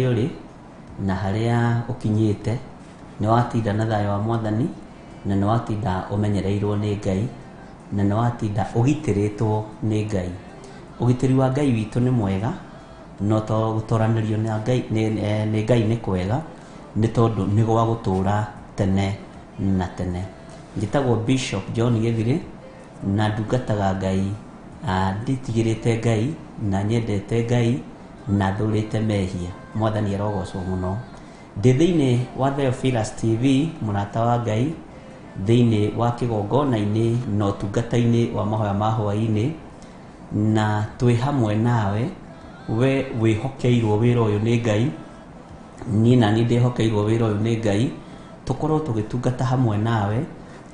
Ũrĩ na harĩa ũkinyĩte, nĩ watinda na thayũ wa Mwathani, na nĩ watinda ũmenyereirwo nĩ Ngai, na nĩ watinda ũgitĩrĩtwo nĩ Ngai. Ũgitĩri wa Ngai witũ nĩ mwega, na gũtoranĩrio na Ngai, nĩ Ngai nĩ kwega, nĩ tondũ nĩ gwa gũtũra tene na tene. Njĩtagwo Bishop John Gĩthirĩ, na ndungataga Ngai, ndĩtigĩrĩte Ngai, na nyendete Ngai, na thũrĩte mehia. Mwathani arogocwo mũno. Ndĩ thĩinĩ wa Theophilus TV, mũrata wa Ngai, thĩinĩ wa kĩgongona-inĩ na ũtungata-inĩ wa mahoya ma hwaĩ-inĩ, na twĩ hamwe nawe, we wĩhokeirwo wĩra ũyũ nĩ Ngai, niĩ na niĩ ndĩhokeirwo wĩra ũyũ nĩ Ngai, tũkorwo tũgĩtungata hamwe nawe,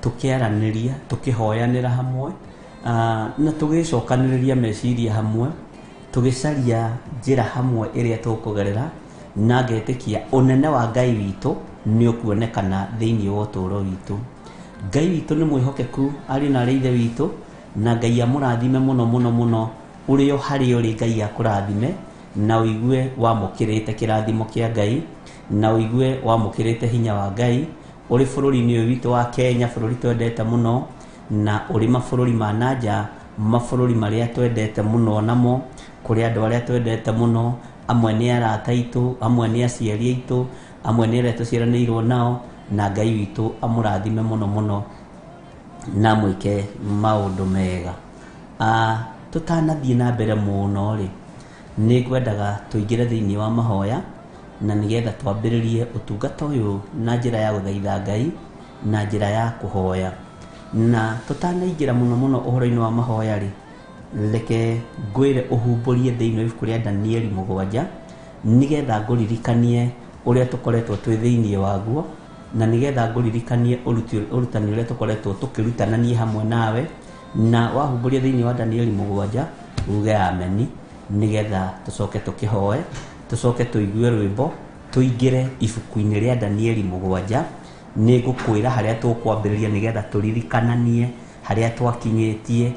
tũkĩaranĩria, tũkĩhoyanĩra hamwe, na tũgĩcokanĩrĩria meciria hamwe, Tũgĩcaria njĩra hamwe ĩrĩa tũkũgerera, na ngetĩkia ũnene wa Ngai witũ nĩ ũkuonekana thĩinĩ wa ũtũũro witũ. Ngai witũ nĩ mwĩhokeku ariũ na aarĩ a Ithe witũ, na Ngai amũrathime mũno mũno mũno, ũrĩ o harĩa ũrĩ Ngai akũrathime, na ũigue wamũkĩrĩte kĩrathimo kĩa Ngai, na ũigue wamũkĩrĩte hinya wa Ngai, ũrĩ bũrũri-inĩ ũyũ witũ wa Kenya, bũrũri twendete mũno, na ũrĩ mabũrũri ma na nja, mabũrũri marĩa twendete mũno namo, kũrĩ andũ arĩa twendete mũno, amwe nĩ arata aitũ, amwe nĩ aciari aitũ, amwe nĩ arĩa tũciaranĩirwo nao, na Ngai witũ amũrathime mũno mũno na amwĩke maũndũ mega. Tũtanathiĩ na mbere mũno rĩ, nĩ ngwendaga tũingĩre thĩinĩ wa mahoya, na nĩgetha twambĩrĩrie ũtungata ũyũ na njĩra ya gũthaitha Ngai, na njĩra ya kũhoya. Na tũtanaingĩra mũno mũno ũhoro-inĩ wa mahoya rĩ, reke ngwĩre ũhumbũrie thĩinĩ wa ibuku rĩa Danieli 7, nĩgetha ngũririkanie ũrĩa tũkoretwo twĩ thĩinĩ waguo, na nĩgetha ngũririkanie ũrutani ũrĩa tũkoretwo tũkĩrutana niĩ hamwe nawe, na wahumbũria thĩinĩ wa Danieli 7, uge ameni, nĩgetha tũcoke tũkĩhoe, tũcoke tũigue rwĩmbo, tũingĩre ibuku-inĩ rĩa Danieli 7, Nĩ ngũkwĩra harĩa tũkwambĩrĩria nĩgetha tũririkananie harĩa twakinyĩtie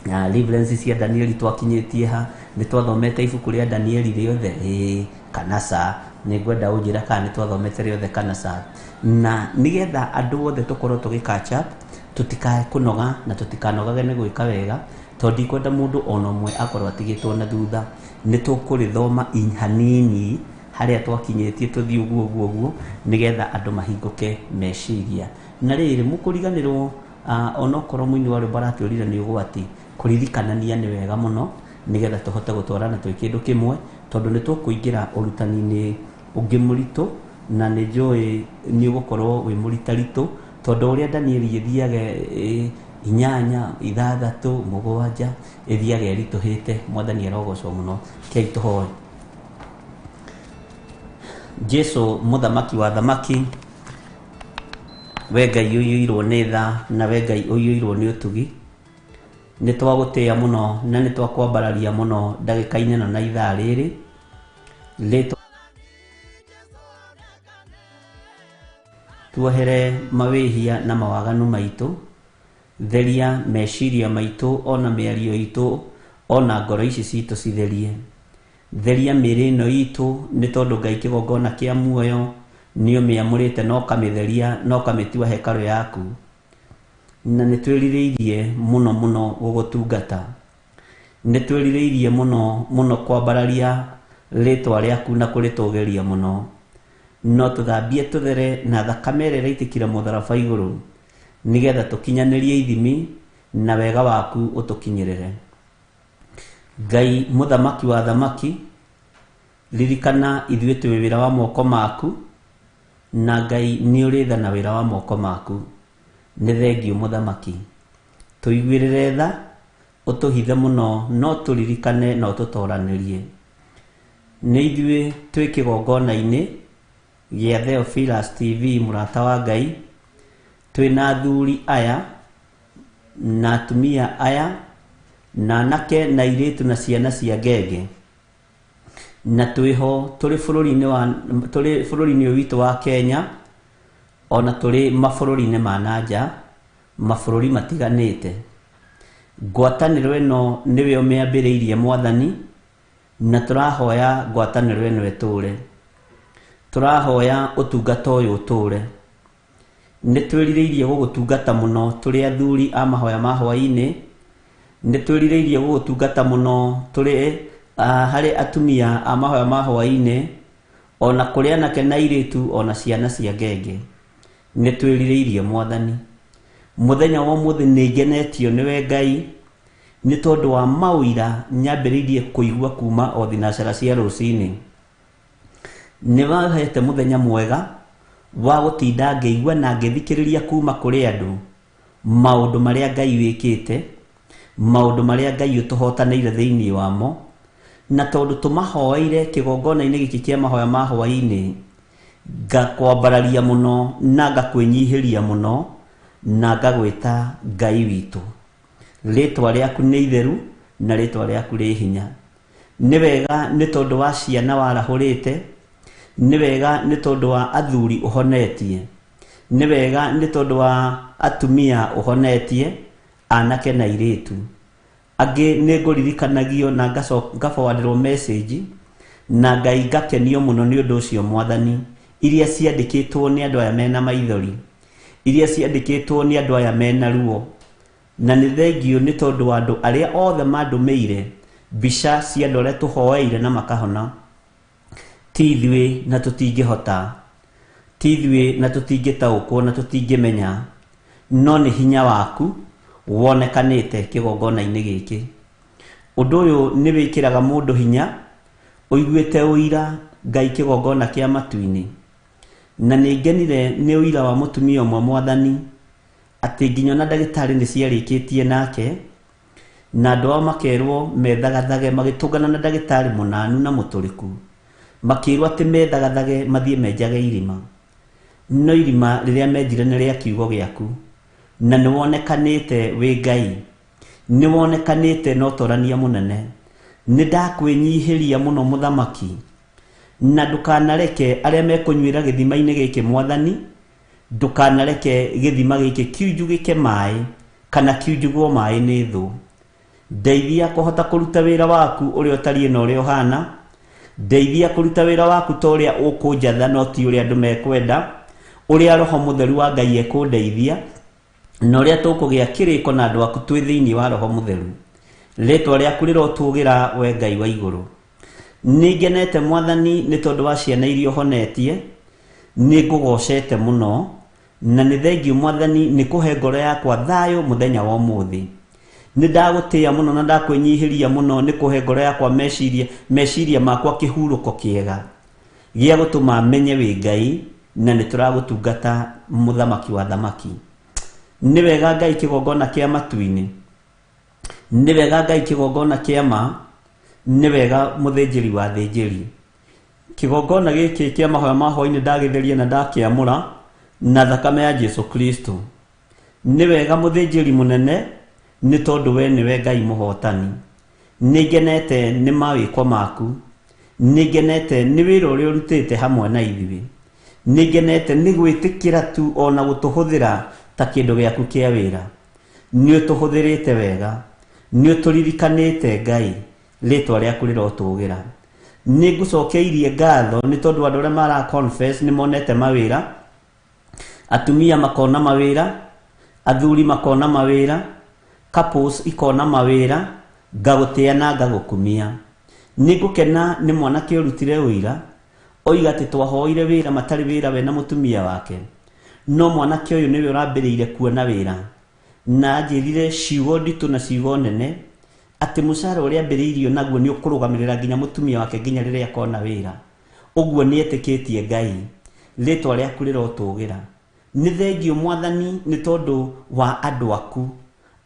na reference cia Danieli twakinyĩtie ha. Nĩ twathomete ibuku rĩa Danieli rĩothe? Ĩĩ kana ca? Nĩ ngwenda ũnjĩre kana nĩ twathomete rĩothe kana ca. Na nĩgetha andũ othe tũkorwo tũgĩ catch up, tũtikae kũnoga na tũtikanogage nĩ gwĩka wega, tondũ ndikwenda mũndũ ona ũmwe akorwo atigĩtwo na thutha. Nĩ tũkũrĩthoma hanini harĩa twakinyĩtie tũthiĩ ũguo ũguo ũguo nĩgetha andũ mahingũke meciria. Na rĩrĩ, mũkũriganĩrwo onokorwo mũini wa rwĩmbo aratwĩrire nĩ ũgwati, kũririkanania nĩ wega mũno nĩgetha tũhote gũtwarana twĩ kĩndũ kĩmwe, tondũ nĩ tũkũingĩra ũrutani-inĩ ũngĩ mũritũ, na nĩ njũĩ nĩ ũgũkorwo wĩ mũritaritũ, tondũ ũrĩa Danieli ĩthiaga 8, 6, 7, ĩthiaga ĩritũhĩte. Mwathani arogocwo mũno. Rekei tũhoe. Jesu mũthamaki wa thamaki, we Ngai ũiyũirwo nĩ tha na we Ngai ũiyũirwo nĩ ũtugi, nĩ twagũtĩĩa mũno na nĩ twakwambararia mũno ndagĩka-inĩ ĩno na ithaa rĩrĩ. Rĩtwa tuohere mawĩhia na mawaganu maitũ, theria meciria maitũ ona mĩario itũ ona ngoro ici citũ citherie. Theria mĩĩrĩ ĩno itũ, nĩ tondũ Ngai kĩgongona kĩa muoyo, nĩũmĩamũrĩte na ũkamĩtheria na ũkamĩtua hekarũ yaku. Na nĩtwĩrirĩirie mũno mũno gũgũtungata. Nĩtwĩrirĩirie mũno mũno kwambararia rĩtwa rĩaku na kũrĩtũgĩria mũno. No tũthambie tũthere na thakame ĩrĩa ĩraitĩkire mũtharaba igũrũ, nĩgetha tũkinyanĩrie ithimi na wega waku ũtũkinyĩrĩre. Ngai mũthamaki wa athamaki, ririkana ithuĩ twĩ wĩra wa moko maku, na Ngai nĩ ũrĩ tha na wĩra wa moko maku. Nĩ thengiũ mũthamaki. Tũiguĩrĩre tha, ũtũhithe mũno no tũririkane na ũtũtoranĩrie. Nĩ ithuĩ twĩ kĩgongona-inĩ gĩa Theophilus TV mũrata wa Ngai, twĩ na athuri aya na atumia aya, na anake na airĩtu na ciana cia ngenge, na twĩho tũrĩ bũrũri-inĩ wa tũrĩ bũrũri-inĩ ũyũ witũ wa Kenya, ona tũrĩ mabũrũri-inĩ ma na nja, mabũrũri matiganĩte. Ngwatanĩro ĩno nĩwe ũmĩambĩrĩirie Mwathani, Na tũrahoya ngwatanĩro ĩno ĩtũre. Tũrahoya ũtungata ũyũ ũtũre. Nĩ twĩrirĩirie gũgũtungata mũno tũrĩ athuri a mahoya ma hwaĩ-inĩ. Nĩ twĩrirĩirie gũgũtungata mũno tũrĩ harĩ atumia a mahoya ma hwaĩ-inĩ, ona kũrĩ anake na airĩtu ona ciana cia ngenge. Nĩ twĩrirĩirie Mwathani. Mũthenya wa ũmũthĩ nĩ ngenetio nĩwe Ngai, nĩ tondũ wa maũira nyambĩrĩirie kũigua kuma o thinacara cia rũcinĩ. Nĩ wahete mũthenya mwega wa gũtinda ngĩigua na ngĩthikĩrĩria kuma kũrĩ andũ maũndũ marĩa Ngai wĩkĩte, maũndũ marĩa Ngai ũtũhotanĩire thĩinĩ wamo, na tondũ tũmahoeire kĩgongona-inĩ gĩkĩ kĩa mahoya ma hwaĩ-inĩ, ngakwambararia mũno na ngakwĩnyihĩria mũno na ngagwĩta Ngai witũ. Rĩtwa rĩaku nĩ itheru na rĩtwa rĩaku rĩ hinya. Nĩ wega nĩ tondũ wa ciana warahũrĩte, nĩ wega nĩ tondũ wa athuri ũhonetie, nĩ wega nĩ tondũ wa atumia ũhonetie, anake na airĩtu. Angĩ nĩ ngũririkanagio na ngaforwardĩrwo message na Ngai ngakenio mũno nĩ ũndũ ũcio Mwathani, iria ciandĩkĩtwo nĩ andũ aya mena maithori, iria ciandĩkĩtwo nĩ andũ aya mena ruo. Na nĩ thengiũ nĩ tondũ wa andũ arĩa othe mandũmĩire mbica cia andũ arĩa tũhoeire na makahona. Ti ithuĩ na tũtingĩhota, ti ithuĩ na tũtingĩtaũkwo na tũtingĩmenya, no nĩ hinya waku wonekanĩte kĩgongona-inĩ gĩkĩ. Ũndũ ũyũ nĩ wĩkĩraga mũndũ hinya, ũiguĩte ũira Ngai kĩgongona kĩa matu-inĩ. Na nĩ ngenire nĩ ũira wa mũtumia ũmwe Mwathani, atĩ nginya ona ndagĩtarĩ nĩ ciarĩkĩtie nake, na andũ ao makerwo methagathage, magĩtũngana na ndagĩtarĩ mũnanu na mũtũrĩku, makĩrwo atĩ methagathage mathiĩ menjage irima. No irima rĩrĩa menjire nĩ rĩa kiugo gĩaku, na nĩ wonekanĩte wĩ Ngai, nĩ wonekanĩte na ũtorania mũnene. Nĩ ndakwĩnyihĩria mũno Mũthamaki, na ndũkanareke arĩa mekũnyuĩra gĩthima-inĩ gĩkĩ Mwathani, ndũkanareke gĩthima gĩkĩ kiunjugĩke maĩ kana kiunjugwo maĩ nĩ thũ. Ndeithia kũhota kũruta wĩra waku ũrĩa ũtariĩ na ũrĩa ũhana. Ndeithia kũruta wĩra waku ta ũrĩa ũkũnjatha no ti ũrĩa andũ mekwenda, ũrĩa Roho Mũtheru wa Ngai ekũndeithia, na ũrĩa tũkũgĩa kĩrĩko na andũ aku twĩ thĩinĩ wa Roho Mũtheru. Rĩtwa rĩaku rĩrotũgĩra we Ngai wa igũrũ. Nĩ ngenete Mwathani nĩ tondũ wa ciana iria ũhonetie, nĩ ngũgocete mũno, na nĩ thengiũ Mwathani nĩ kũhe ngoro yakwa thayũ mũthenya wa ũmũthĩ. Nĩ ndagũtĩĩa mũno na ndakwĩnyihĩria mũno nĩ kũhe ngoro yakwa meciria, meciria makwa kĩhurũko kĩega gĩa gũtũma menye wĩ Ngai, na nĩ tũragũtungata Mũthamaki wa thamaki. Nĩ wega Ngai kĩgongona kĩa matu-inĩ, nĩ wega Ngai kĩgongona kĩa ma, nĩ wega mũthĩnjĩri wa thĩnjĩri. Kĩgongona gĩkĩ kĩa mahoya ma hwaĩ-inĩ ndagĩtheria na ndakĩamũra na thakame ya Jesu Kristo. Nĩ wega mũthĩnjĩri mũnene, nĩ tondũ we nĩwe Ngai mũhotani. Nĩ ngenete nĩ mawĩko maku, nĩ ngenete nĩ wĩra ũrĩa ũrutĩte hamwe na ithuĩ. Nĩ ngenete nĩ gwĩtĩkĩra tu ona gũtũhũthĩra ta kĩndũ gĩaku kĩa wĩra. Nĩ ũtũhũthĩrĩte wega, nĩ ũtũririkanĩte Ngai, rĩtwa rĩaku rĩrotũgĩra. Nĩ ngũcokeirie ngatho nĩ tondũ andũ arĩa mara confess nĩ monete mawĩra, atumia makona mawĩra, athuri makona mawĩra, couples ikona mawĩra, ngagũtĩa na ngagũkumia. Nĩ ngũkena nĩ mwanake ũrutire ũira, oiga atĩ twahoire wĩra matarĩ wĩra we na mũtumia wake, no mwanake ũyũ nĩwe ũrambĩrĩire kuona wĩra, na anjĩrire ciugo nditũ na ciugo nene atĩ mũcara ũrĩa ambĩrĩirio naguo nĩ ũkũrũgamĩrĩra nginya mũtumia wake nginya rĩrĩa akona wĩra. Ũguo nĩ etĩkĩtie Ngai, rĩtwa rĩaku rĩrotũgĩra. Nĩ thengiũ Mwathani nĩ tondũ wa andũ aku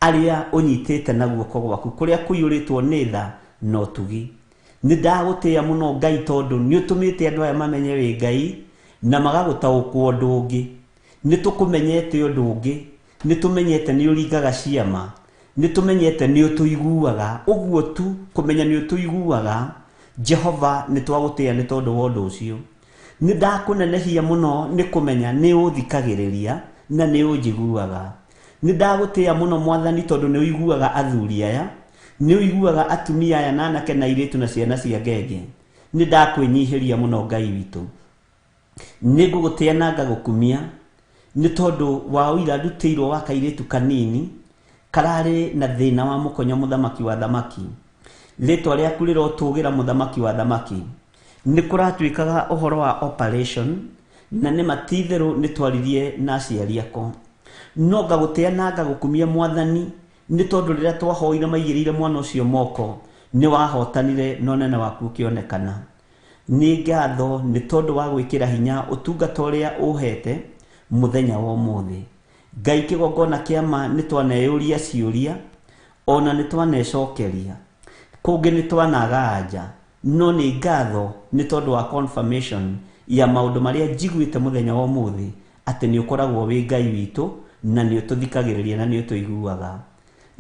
arĩa ũnyitĩte na guoko gwaku kũrĩa kũiyũrĩtwo nĩ tha na ũtugi. Nĩ ndagũtĩĩa mũno Ngai tondũ nĩ ũtũmĩte andũ aya mamenye wĩ Ngai na magagũtaũkwo ũndũ ũngĩ. Nĩ tũkũmenyete ũndũ ũngĩ, nĩ tũmenyete nĩ ũringaga ciama, nĩ tũmenyete nĩ ũtũiguaga. Ũguo tu kũmenya nĩ ũtũiguaga, Jehova nĩ twagũtĩĩa nĩ tondũ wa ũndũ ũcio. Nĩ ndakũnenehia mũno nĩ kũmenya nĩ ũthikagĩrĩria na nĩ ũnjiguaga. Nĩ ndagũtĩĩa mũno Mwathani tondũ nĩ ũiguaga athuri aya, Nĩ ũiguaga atumia aya na anake na airĩtu na ciana cia ngenge. Nĩ ndakwĩnyihĩria mũno Ngai witũ. Nĩ ngũgũtĩa na ngagũkumia nĩ tondũ wa ũira ndutĩirwo wa kairĩtu kanini kararĩ na thĩna wa mũkonyo mũthamaki wa thamaki. Rĩtwa rĩaku rĩrotũgĩra mũthamaki wa thamaki. Nĩ kũratuĩkaga ũhoro wa operation na nĩ matitherũ nĩ twaririe na aciari ako. No ngagũtĩa na ngagũkumia mwathani nĩ tondũ rĩrĩa twahoire maigĩrĩire mwana ũcio moko nĩ wahotanire na ũnene waku ũkĩonekana. Nĩ ngatho nĩ tondũ wa gwĩkĩra hinya ũtungata ũrĩa ũhete mũthenya wa ũmũthĩ. Ngai kĩgongona kĩa ma nĩ twaneyũria ciũria ona nĩ twanecokeria. Kũngĩ nĩ twanaga anja no nĩ ngatho nĩ tondũ wa confirmation ya maũndũ marĩa njiguĩte mũthenya wa ũmũthĩ atĩ nĩ ũkoragwo wĩ Ngai witũ na nĩ ũtũthikagĩrĩria na nĩ ũtũiguaga.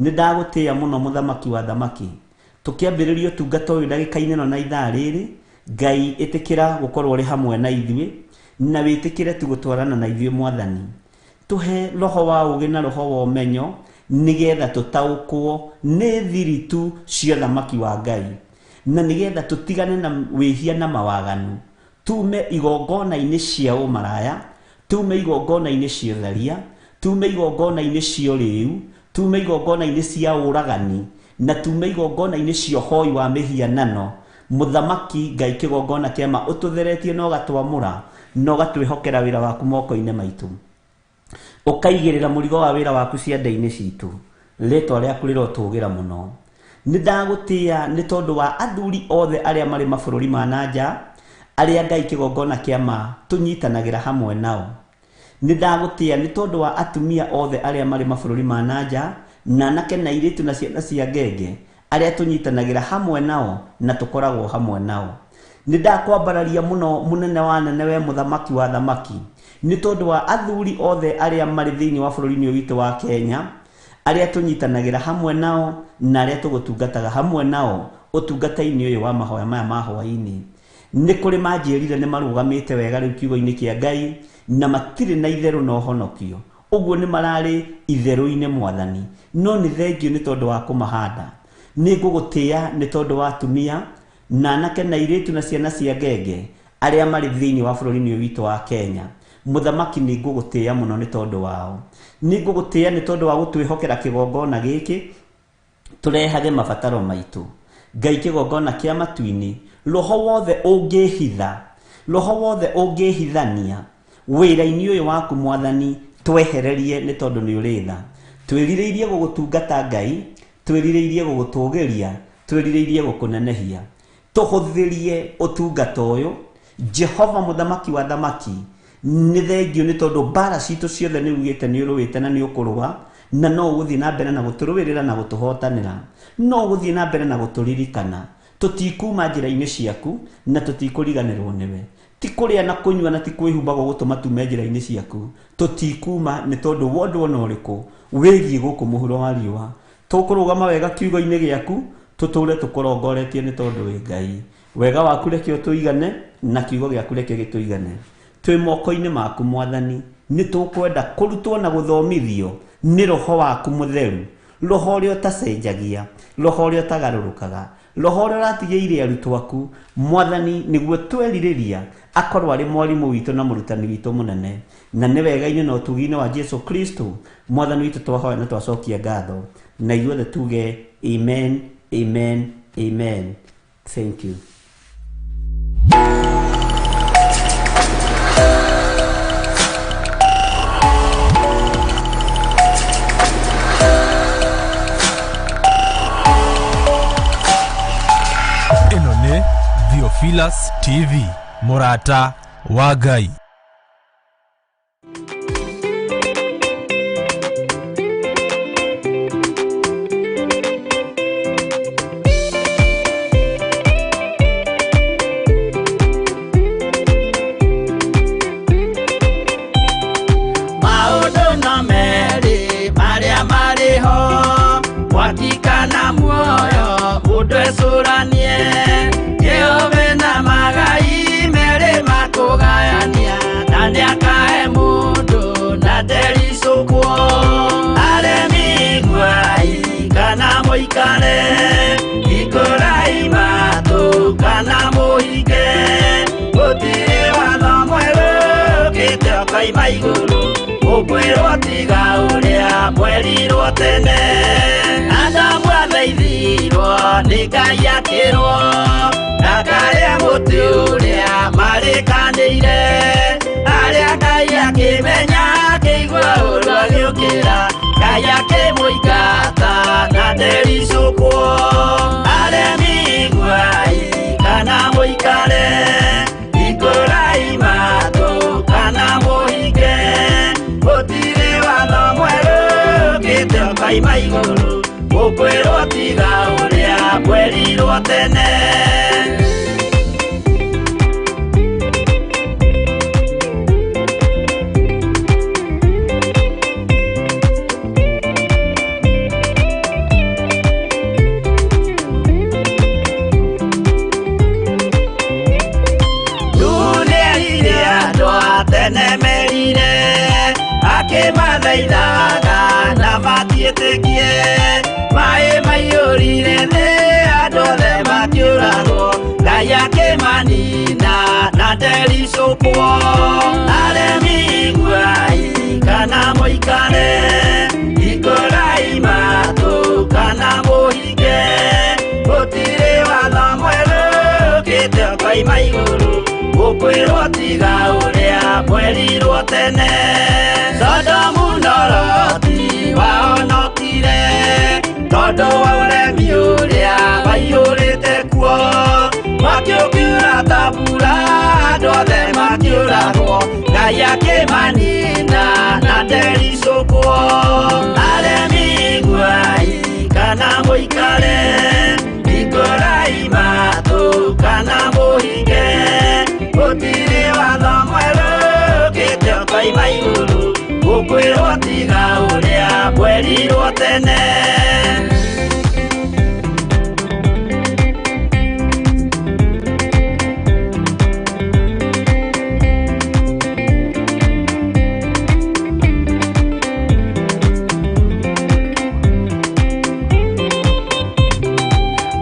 Nĩ ndagũtĩĩa mũno mũthamaki wa thamaki. Tũkĩambĩrĩria ũtungata ũyũ ndagĩka-inĩ ĩno na ithaa rĩrĩ, Ngai ĩtĩkĩra gũkorwo ũrĩ hamwe na ithuĩ na wĩtĩkĩre tu gũtwarana na ithuĩ mwathani. Tũhe roho wa ũũgĩ na roho wa ũmenyo nĩgetha tũtaũkwo nĩ thiri tu cia ũthamaki wa Ngai na nĩgetha tũtigane na wĩhia na mawaganu, tume igongona-inĩ cia ũmaraya, tume igongona-inĩ cia ũtharia, tume igongona-inĩ cia ũrĩĩu, tume igongona-inĩ cia ũragani na tume igongona-inĩ cia ũhoi wa mĩhianano. Mũthamaki Ngai kĩgongona kĩa ma ũtũtheretie na ũgatwamũra na ũgatwĩhokera wĩra waku moko-inĩ maitũ. Ũkaigĩrĩra mũrigo wa wĩra waku ciande-inĩ citũ. Rĩtwa rĩaku rĩrotũgĩra mũno. Nĩ ndagũtĩa nĩ tondũ wa athuri othe arĩa marĩ mabũrũri ma na nja, arĩa Ngai kĩgongona kĩa ma tũnyitanagĩra hamwe nao. Nĩ ndagũtĩa nĩ tondũ wa atumia othe arĩa marĩ mabũrũri ma na nja, na anake na airĩtu na ciana cia ngenge arĩa tũnyitanagĩra hamwe nao na tũkoragwo hamwe nao. Nĩ ndakwambararia mũno mũnene wa anene we mũthamaki wa thamaki nĩ tondũ wa athuri othe arĩa marĩ thĩinĩ wa bũrũri-inĩ ũyũ witũ wa Kenya, arĩa tũnyitanagĩra hamwe nao na arĩa tũgũtungataga hamwe nao ũtungata-inĩ ũyũ wa mahoya maya ma hwaĩ-inĩ. Nĩ kũrĩ manjĩrire nĩ marũgamĩte wega rĩu kiugo-inĩ kĩa Ngai na matirĩ na itherũ na ũhonokio. Ũguo nĩ mararĩ itherũ-inĩ mwathani, no nĩ thengio nĩ tondũ wa kũmahanda. Nĩ ngũgũtĩa nĩ tondũ wa atumia na anake na airĩtu na ciana cia ngenge arĩa marĩ thĩinĩ wa bũrũri-inĩ ũyũ witũ wa Kenya. Mũthamaki nĩ ngũgũtĩa mũno nĩ tondũ wao. Nĩ ngũgũtĩa nĩ tondũ wa gũtwĩhokera kĩgongona gĩkĩ tũrehage mabataro maitũ. Ngai kĩgongona kĩa matu-inĩ, roho wothe ũngĩhitha, roho wothe ũngĩhithania wĩra-inĩ ũyũ waku mwathani twehererie nĩ tondũ nĩ ũrĩ tha. Twĩrirĩirie gũgũtungata Ngai, twĩrirĩirie gũgũtũgĩria, twĩrirĩirie gũkũnenehia. Tũhũthĩrie ũtungata ũyũ. Jehova mũthamaki wa thamaki, nĩ thengio nĩ tondũ mbara citũ ciothe nĩ ugĩte nĩ ũrũĩte na nĩ ũkũrũa, na no ũgũthiĩ na mbere na gũtũrũĩrĩra na gũtũhotanĩra, no ũgũthiĩ na mbere na gũtũririkana. Tũtikuma njĩra-inĩ ciaku na tũtikũriganĩrwo nĩwe. Ti kũrĩa na kũnyua na ti kwĩhumba gũgũtũma tume njĩra-inĩ ciaku. Tũtikuma nĩ tondũ wa ũndũ ona ũrĩkũ wĩgiĩ gũkũ mũhuro wa riũa. Tũkũrũgama wega kiugo-inĩ gĩaku, tũtũre tũkũrongoretie nĩ tondũ wĩ Ngai. Wega waku reke ũtũigane na kiugo gĩaku reke gĩtũigane. Twĩ moko-inĩ maku mwathani, nĩ tũkwenda kũrutwo na gũthomithio nĩ roho waku mũtheru, roho ũrĩa ũtacenjagia, roho ũrĩa ũtagarũrũkaga, roho ũrĩa ũratigĩire arutwo aku mwathani, nĩguo twerirĩria akorwo arĩ mwarimũ witũ na mũrutani witũ mũnene. Na nĩ wega-inĩ na ũtugi-inĩ wa Jesu Kristo mwathani witũ twahoya na twacokia ngatho, na ithuothe tuge amen, amen, amen. Thank you. Ĩno nĩ Theophilus TV, mũrata wa Ngai. Maũndũ no merĩ marĩa marĩ ho, mwaki kana muoyo, mũndũ ecũranie. Jehova na magai merĩ makũgayania, na nĩakahe mũndũ na ndericũkwo. Aremi iguai kana mũikare, ũkaima igũrũ ũkwĩrwo tiga ũrĩa mwerirwo tene Adamu athaithirwo nĩ Ngai akĩrwo ndakarĩe mũtĩ ũrĩa marĩkanĩire arĩa Ngai akĩmenya akĩigua ũru agĩũkĩra Ngai akĩmũingata na ndericũkwo aremi iguai kana mũikare ikũrai matũ kana mũhinge gũtirĩ watho mwerũ ũkĩte ũkaima igũrũ ũkwĩrwo tiga ũrĩa mwerirwo tene. Akimathaithaga na matiĩtĩkie maĩ maiyũrire thĩ andũ othe makĩũragwo Ngai akĩmanina na ndericũkwo aremi iguai kana mũikare ikũrai matũ kana mũhinge gũtirĩ watho mwerũ ũkĩte ũkoima igũrũ ũkwĩrwo tiga ũrĩa mwerirwo tene Sodomu na Loti wahonokire tondũ wa ũremi ũrĩa waiyũrĩte kuo mwaki ũkiura ta mbura andũ othe makĩũragwo Ngai akĩmanina na ndericũkwo aremi iguai kana mũikare ikũrai matũ kana mũhinge gũtirĩ watho mwerũ ũkĩte ũkoima igũrũ ũkwĩrwo tiga ũrĩa mwerirwo tene.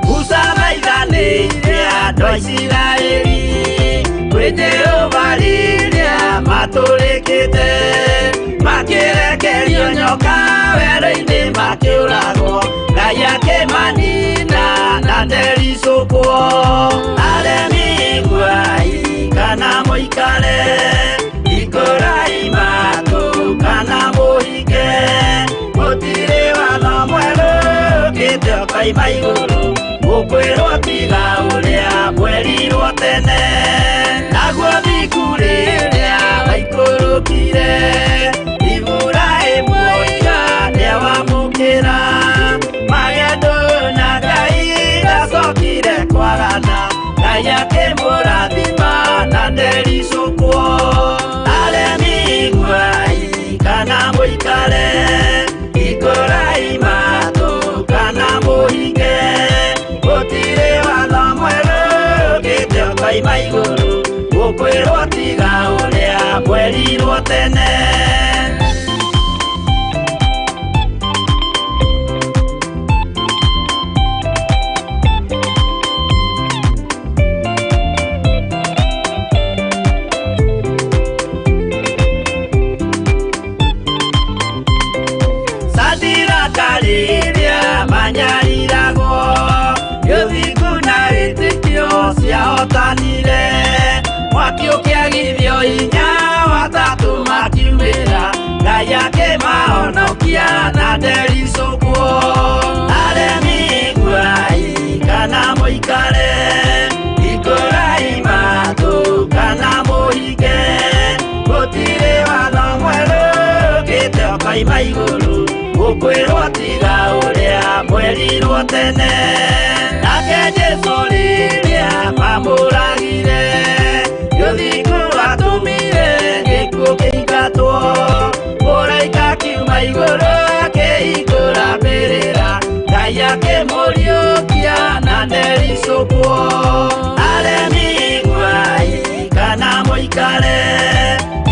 Musa thaithanĩire andũ a Isiraeli kwĩ Jehova rĩrĩa matũrĩkĩte makĩrekerio nyoka werũ-inĩ makĩũragwo Ngai akĩmanina na ndericũkwo aremi iguai kana mũikare ikũrai matũ kana mũhinge gũtirĩ watho mwerũ ũkĩte ũkoima igũrũ ũkwĩrwo tiga ũrĩa mwerirwo tene naguo thingu rĩrĩa waikũrũkire Iburahĩmu oiga nĩawamũkĩra magendo na Ngai ndacokire kwagana Ngai akĩmũrathima na ndericũkwo aremi iguai kana mũikare ikũrai matũ kana mũhinge gũtirĩ watho mwerũ ũkĩte ũkoima igũrũ ũkwĩrwo tiga ũrĩa mwerirwo tene. Sadiraka rĩrĩa manyariragwo gĩthingu na wĩtĩkio ciahotanire mwaki ũkĩagithio hinya watatũ makiumĩra Ngai akĩmahonokia na ndericũkwo aremi iguai kana mũikare ikũrai matũ kana mũhinge gũtirĩ watho mwerũ ũkĩte ũkoima igũrũ ũkwĩrwo tiga ũrĩa mwerirwo tene nake Jesũ rĩrĩa mamũragire gĩthingu atũmire gĩkuũ kĩingatwo mũraika akiuma igũrũ akĩhingũra mbĩrĩra Ngai akĩmũriũkia na ndericũkwo aremi iguai kana mũikare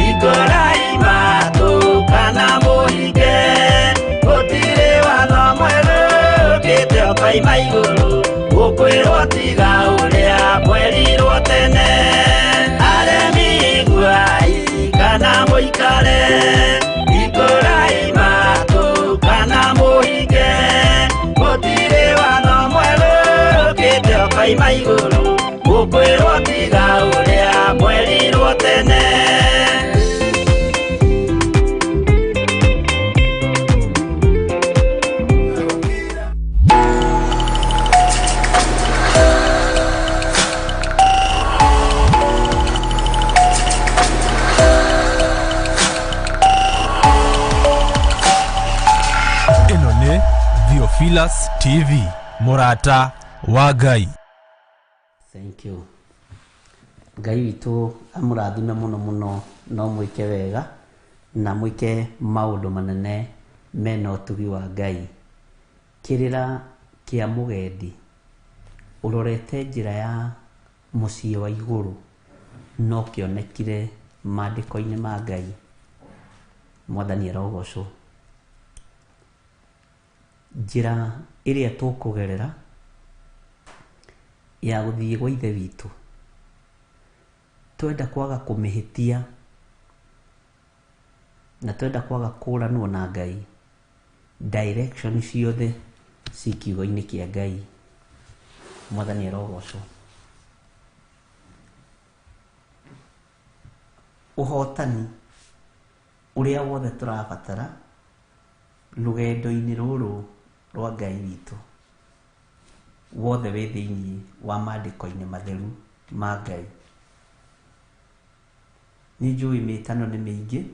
ikũrai matũ kana mũhinge gũtirĩ watho mwerũ ũkĩte ũkoima igũrũ ũkwĩrwo tiga ũrĩa mwerirwo tene aremi iguai kana mũikare Theophilus TV, mũrata wa Ngai. Thank you. Ngai witũ amũrathime mũno mũno, no mwĩke wega na mwĩke maũndũ manene mena ũtugi wa Ngai. Kĩrĩra kĩa mũgendi ũrorete njĩra ya mũciĩ wa igũrũ no kĩonekire maandĩko-inĩ ma Ngai. Mwathani arogocwo. Njĩra ĩrĩa tũkũgerera ya gũthiĩ gwa Ithe witũ, twenda kwaga kũmĩhĩtia na twenda kwaga kũranwo na Ngai, direction ciothe ci kiugo-inĩ kĩa Ngai. Mwathani arogocwo. Ũhotani ũrĩa wothe tũrabatara rũgendo-inĩ rũrũ rwa Ngai witũ wothe wĩ thĩinĩ wa maandĩko-inĩ matheru ma Ngai. Nĩ njũĩ mĩtano nĩ mĩingĩ.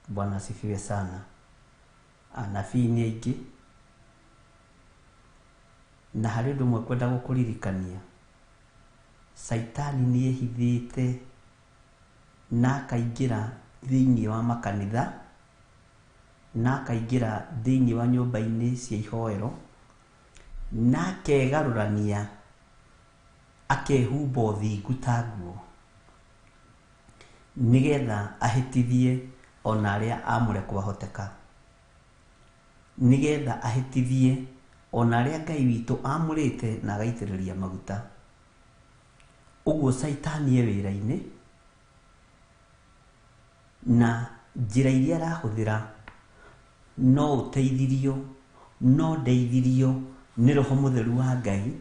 Bwana asifiwe sana. Anabii nĩ aingĩ, na harĩ ũndũ ũmwe kwenda gũkũririkania, Caitani nĩ ehithĩte na akaingĩra thĩinĩ wa makanitha na akaingĩra thĩinĩ wa nyũmba-inĩ cia ihoero na akegarũrania akehumba ũthingu ta nguo nĩgetha ahĩtithie ona arĩa amũre kwahoteka, nĩgetha ahĩtithie ona arĩa Ngai witũ amũrĩte na agaitĩrĩria maguta. Ũguo Caitani e wĩra-inĩ na njĩra iria arahũthĩra no ũteithirio, no ndeithirio nĩ Roho Mũtheru wa Ngai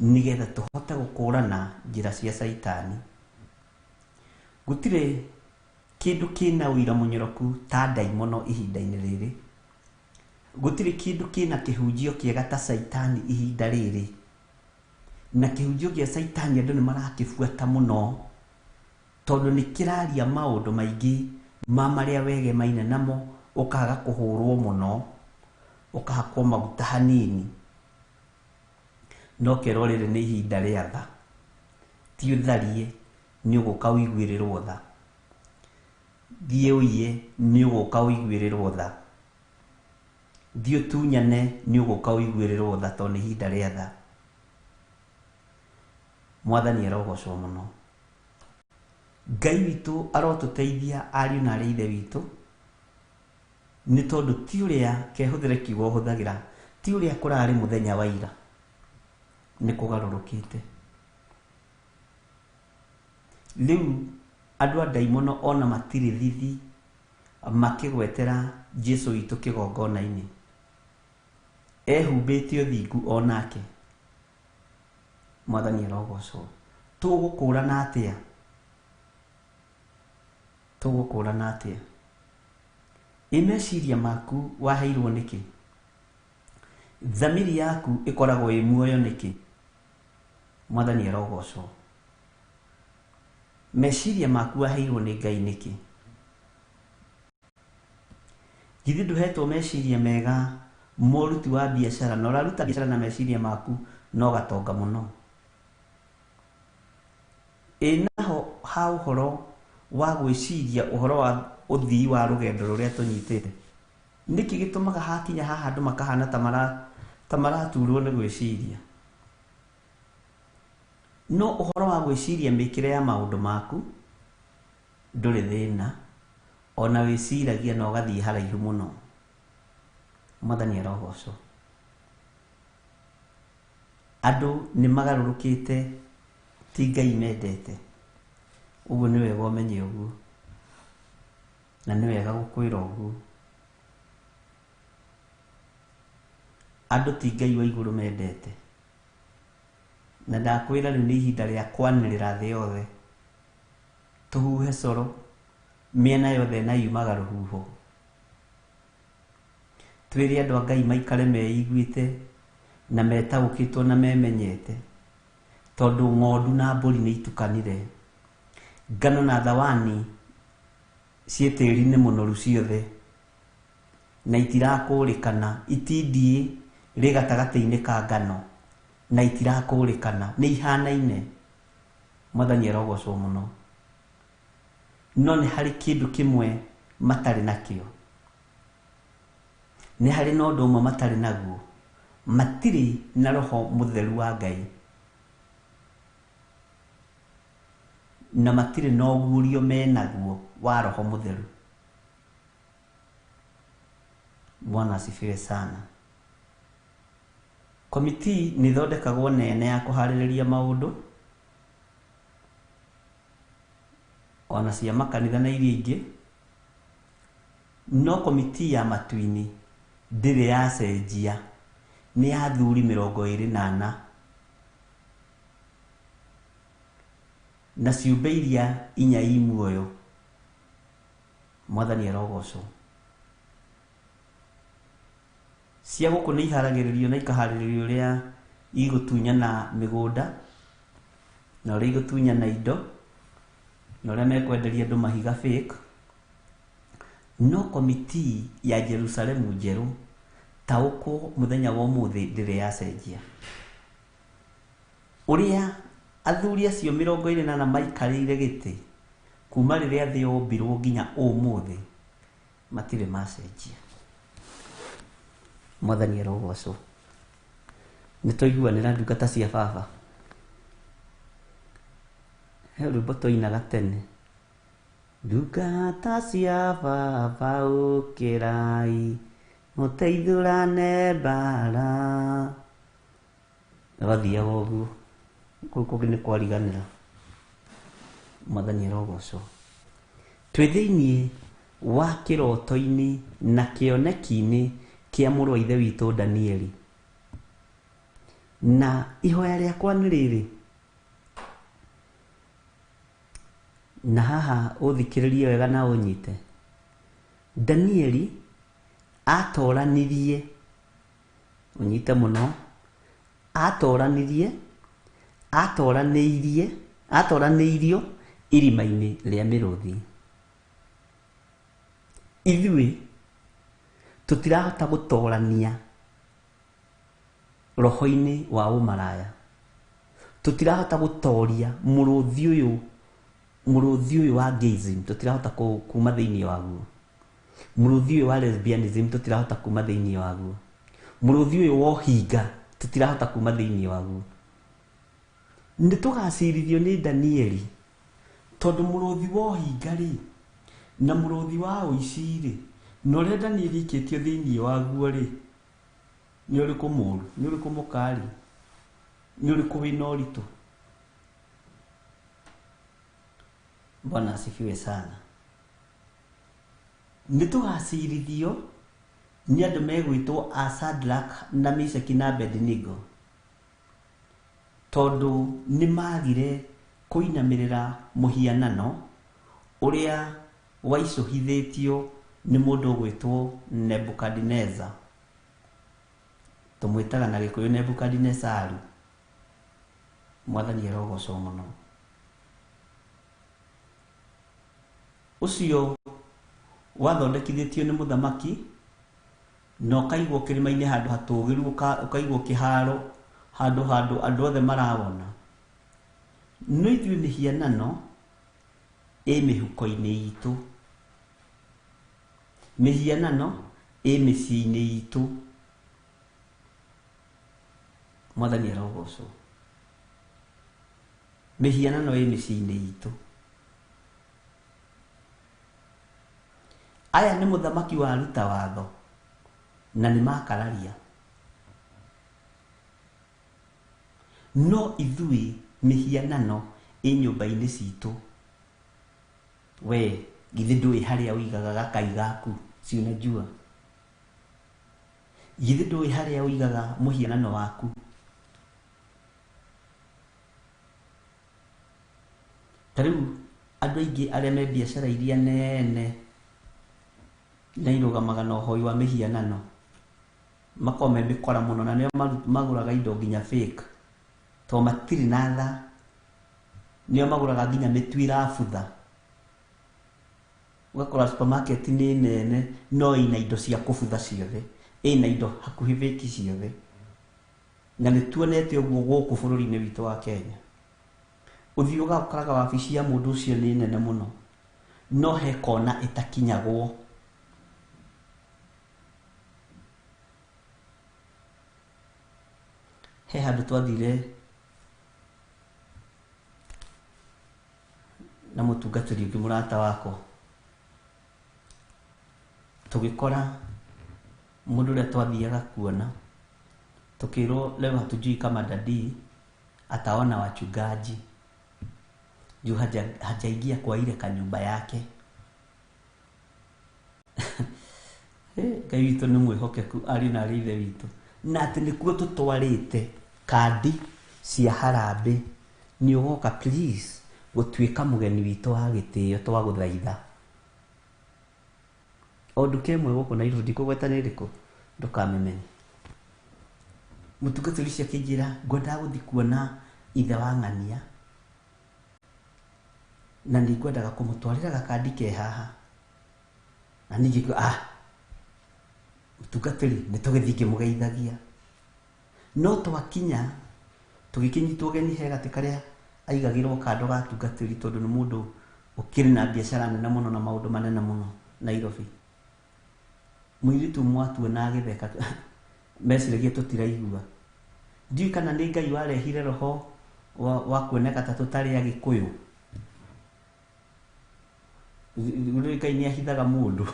nĩgetha tũhote gũkũrana njĩra cia Caitani. Gũtirĩ kĩndũ kĩna ũira mũnyoroku ta ndaimono ihinda-inĩ rĩrĩ. Gũtirĩ kĩndũ kĩna kĩhunjio kĩega ta Caitani ihinda rĩrĩ. Na kĩhunjio gĩa Caitani andũ nĩ marakĩbuata mũno tondũ nĩ kĩraria maũndũ maingĩ ma marĩa wegemaine namo, ũkaga kũhũrwo mũno, ũkahakwo maguta hanini. No kerwo rĩrĩ nĩ ihinda rĩa tha, ti ũtharie nĩ ũgũka ũiguĩrĩrwo tha, thiĩ ũiye nĩ ũgũka ũiguĩrĩrwo tha, thiĩ ũtunyane nĩ ũgũka ũiguĩrĩrwo tha, tondũ nĩ ihinda rĩa tha. Mwathani arogocwo mũno. Ngai witũ arotũteithia ariũ na arĩ ithe witũ, nĩ tondũ ti ũrĩa kehũthĩre kiugo ũhũthagĩra, ti ũrĩa kũrarĩ mũthenya wa ira, nĩ kũgarũrũkĩte. Rĩu andũ a ndaimono ona matirĩ thithi makĩgwetera Jesu witũ kĩgongona-inĩ, ehumbĩte ũthingu onake. Mwathani arogocwo. Tũgũkũrana atĩa? Tũgũkũrana atĩa? Ĩ meciria maku waheirwo nĩkĩ? Thamiri yaku ĩkoragwo ĩ muoyo nĩkĩ? Mwathani arogocwo. Meciria maku waheirwo nĩ Ngai nĩkĩ? Githĩ ndũhetwo meciria mega mũruti wa biacara, na ũraruta biacara na meciria maku no gatonga mũno? Ĩ naho ha ũhoro wa gwĩciria ũhoro wa ũthii wa rũgendo rũrĩa tũnyitĩte, nĩkĩ gĩtũmaga hakinya haha andũ makahana ta maraturwo nĩ gwĩciria? No ũhoro wa gwĩciria mĩkĩre ya maũndũ maku ndũrĩ thĩna, ona wĩciragia na ũgathiĩ haraihu mũno. Mwathani arogocwo. Andũ nĩ magarũrũkĩte, ti Ngai mendete. Ũguo nĩ wega ũmenye ũguo, na nĩ wega gũkwĩra ũguo. Andũ ti Ngai wa igũrũ mendete. Na ndakwĩra rĩu nĩ ihinda rĩa kwanĩrĩra thĩ yothe, tũhuhe coro mĩena yothe na yumaga rũhuho. Twĩre andũ a Ngai maikare meiguĩte na metaũkĩtwo na memenyete, tondũ ng'ondu na mbũri nĩ itukanire, ngano na thawani ciĩ tĩri-inĩ mũnoru ciothe, Na itirakũrĩkana, itindiĩ rĩ gatagatĩ-inĩ ka ngano na itirakũrĩkana, nĩ ihanaine. Mwathani arogocwo mũno. No nĩ harĩ kĩndũ kĩmwe matarĩ nakĩo, nĩ harĩ na ũndũ ũmwe matarĩ naguo, matirĩ na roho mũtheru wa Ngai, na matirĩ na ũguũrio menaguo wa roho mũtheru. Bwana asifiwe sana. Komiti nĩ ĩthondekagwo nene ya kũharĩrĩria maũndũ ona cia makanitha na iria ingĩ, no komiti ya matu-inĩ ndĩrĩ yacenjia, nĩ ya athuri 24 na ciũmbe iria inya i muoyo. Mwathani arogocwo. Cia gũkũ nĩ iharagĩrĩrio na ikaharĩrĩrio ũrĩa igũtunyana mĩgũnda na ũrĩa igũtunyana indo na ũrĩa mekwenderia andũ mahiga fake. No komiti ya Jerusalemu njerũ taũkwo mũthenya wa ũmũthĩ ndĩrĩ yacenjia. Ũrĩa athuri acio 24 maikarĩire gĩtĩ kuma rĩrĩa thĩ yombirwo nginya ũmũthĩ matirĩ macenjia. Mwathani arogocwo. Nĩ twaiguanĩra ndungata cia baba. He rwĩmbo twainaga tene, ndungata cia baba ũkĩrai mũteithũrane mbara. Gathiaga ũguo, kũu kũngĩ nĩ kwariganĩra. Mwathani arogocwo. Twĩ thĩiniĩ wa kĩroto-inĩ na kĩoneki-inĩ kĩa mũrũ wa ithe witũ Danieli, na ihoya rĩakwa nĩ rĩrĩ, na haha ũthikĩrĩrie wega na ũnyite. Danieli atoranirie, ũnyite mũno, atoranirie, atoranĩirie, atoranĩirio irima-inĩ rĩa mĩrũthi. Ithuĩ tũtirahota gũtorania roho-inĩ wa ũmaraya, tũtirahota gũtoria mũrũthi ũyũ, mũrũthi ũyũ wa gayism tũtirahota kuma thĩiniĩ waguo, mũrũthi ũyũ wa lesbianism tũtirahota kuma thĩiniĩ waguo, mũrũthi ũyũ wa ũhinga tũtirahota kuma thĩiniĩ waguo. Nĩ tũgacirithio nĩ Danieli tondũ mũrũthi wa ũhinga rĩ na mũrũthi wa ũici rĩ na ũrĩa Danieli aikĩtio thĩiniĩ waguo rĩ, nĩ ũrĩkũ mũũru, nĩ ũrĩkũ mũkari, nĩ ũrĩkũ wĩna ũritũ? Bwana asifiwe sana. Nĩ tũgacirithio nĩ andũ megwĩtwo a Shadrach na Meshaki na Abednego tondũ nĩ magire kũinamĩrĩra mũhianano ũrĩa waicũhithĩtio nĩ mũndũ ũgwĩtwo Nebukadineza. Tũmwĩtaga na Gĩkũyũ Nebukadinezaru. Mwathani arogocwo mũno. Ũcio wathondekithĩtio nĩ mũthamaki na ũkaigwo kĩrĩma-inĩ handũ hatũũgĩru, ũkaigwo kĩharo handũ handũ andũ othe marawona. No ithuĩ mĩhianano ĩ mĩhuko-inĩ itũ, mĩhianano ĩ mĩciĩ-inĩ itũ. Mwathani arogocwo. Mĩhianano ĩ mĩciĩ-inĩ itũ. Aya nĩ mũthamaki waruta watho na nĩ makararia, no ithuĩ mĩhianano ĩ nyũmba-inĩ citũ. We githĩ ndũĩ harĩa ũigaga gakai gaku? Si unajua? Githĩ ndũĩ harĩa ũigaga mũhianano waku? Ta rĩu andũ aingĩ arĩa me biacara iria nene na irũgamaga na ũhoi wa mĩhianano makoragwo me mĩkora mũno, na nĩo magũraga indo nginya fake tondũ matirĩ na tha. Nĩo magũraga nginya mĩtu ĩrabutha. Ũgakora supermarket nĩ nene no ĩna indo cia kũbutha ciothe, ĩna indo hakuhĩ bĩki ciothe. Na nĩ tuonete ũguo gũkũ bũrũri-inĩ witũ wa Kenya. Ũthiĩ ũgakoraga wabici ya mũndũ ũcio nĩ nene mũno, no he kona ĩtakinyagwo. He handũ twathire na mũtungatĩri ũngĩ mũrata wakwa, tũgĩkora mũndũ ũrĩa twathiaga kuona, tukirwo leo hatujui kama daddy ataona wachungaji juu hajaingia kwa ile kanyumba yake. Ngai witũ nĩ mwĩhokeku arĩ na arĩ ithe witũ, na atĩ nĩkuo tũtwarĩte kandi cia harambĩ. Nĩ ũgoka please gũtuĩka mũgeni witũ wa gĩtĩo twagũthaitha. O nduka ĩmwe gũkũ Nairobi, ndikũgweta nĩ ĩrĩkũ, ndũkamĩmenye. Mũtungatĩri ũcio akĩnjĩra ngwendaga gũthiĩ kuona ithe wa ng'ania na nĩ ngwendaga kũmũtwarĩra gakandi ke haha. Na niĩ ngĩkiuga, mũtungatĩri nĩ tũgĩthiĩ ngĩmũgeithagia. No twakinya tũgĩkĩnyitwo ũgeni he gatĩ karĩa aigagĩrwo kando ga atungatĩri, tondũ nĩ mũndũ ũkĩrĩ na biacara nene mũno na maũndũ manene mũno Nairobi. Mũirĩtu ũmwe atuona agĩtheka, meciragia tũtiraigua. Ndiũĩ kana nĩ Ngai warehire roho wa kuoneka ta tũtarĩ Agĩkũyũ. Ngai nĩ ahithaga mũndũ.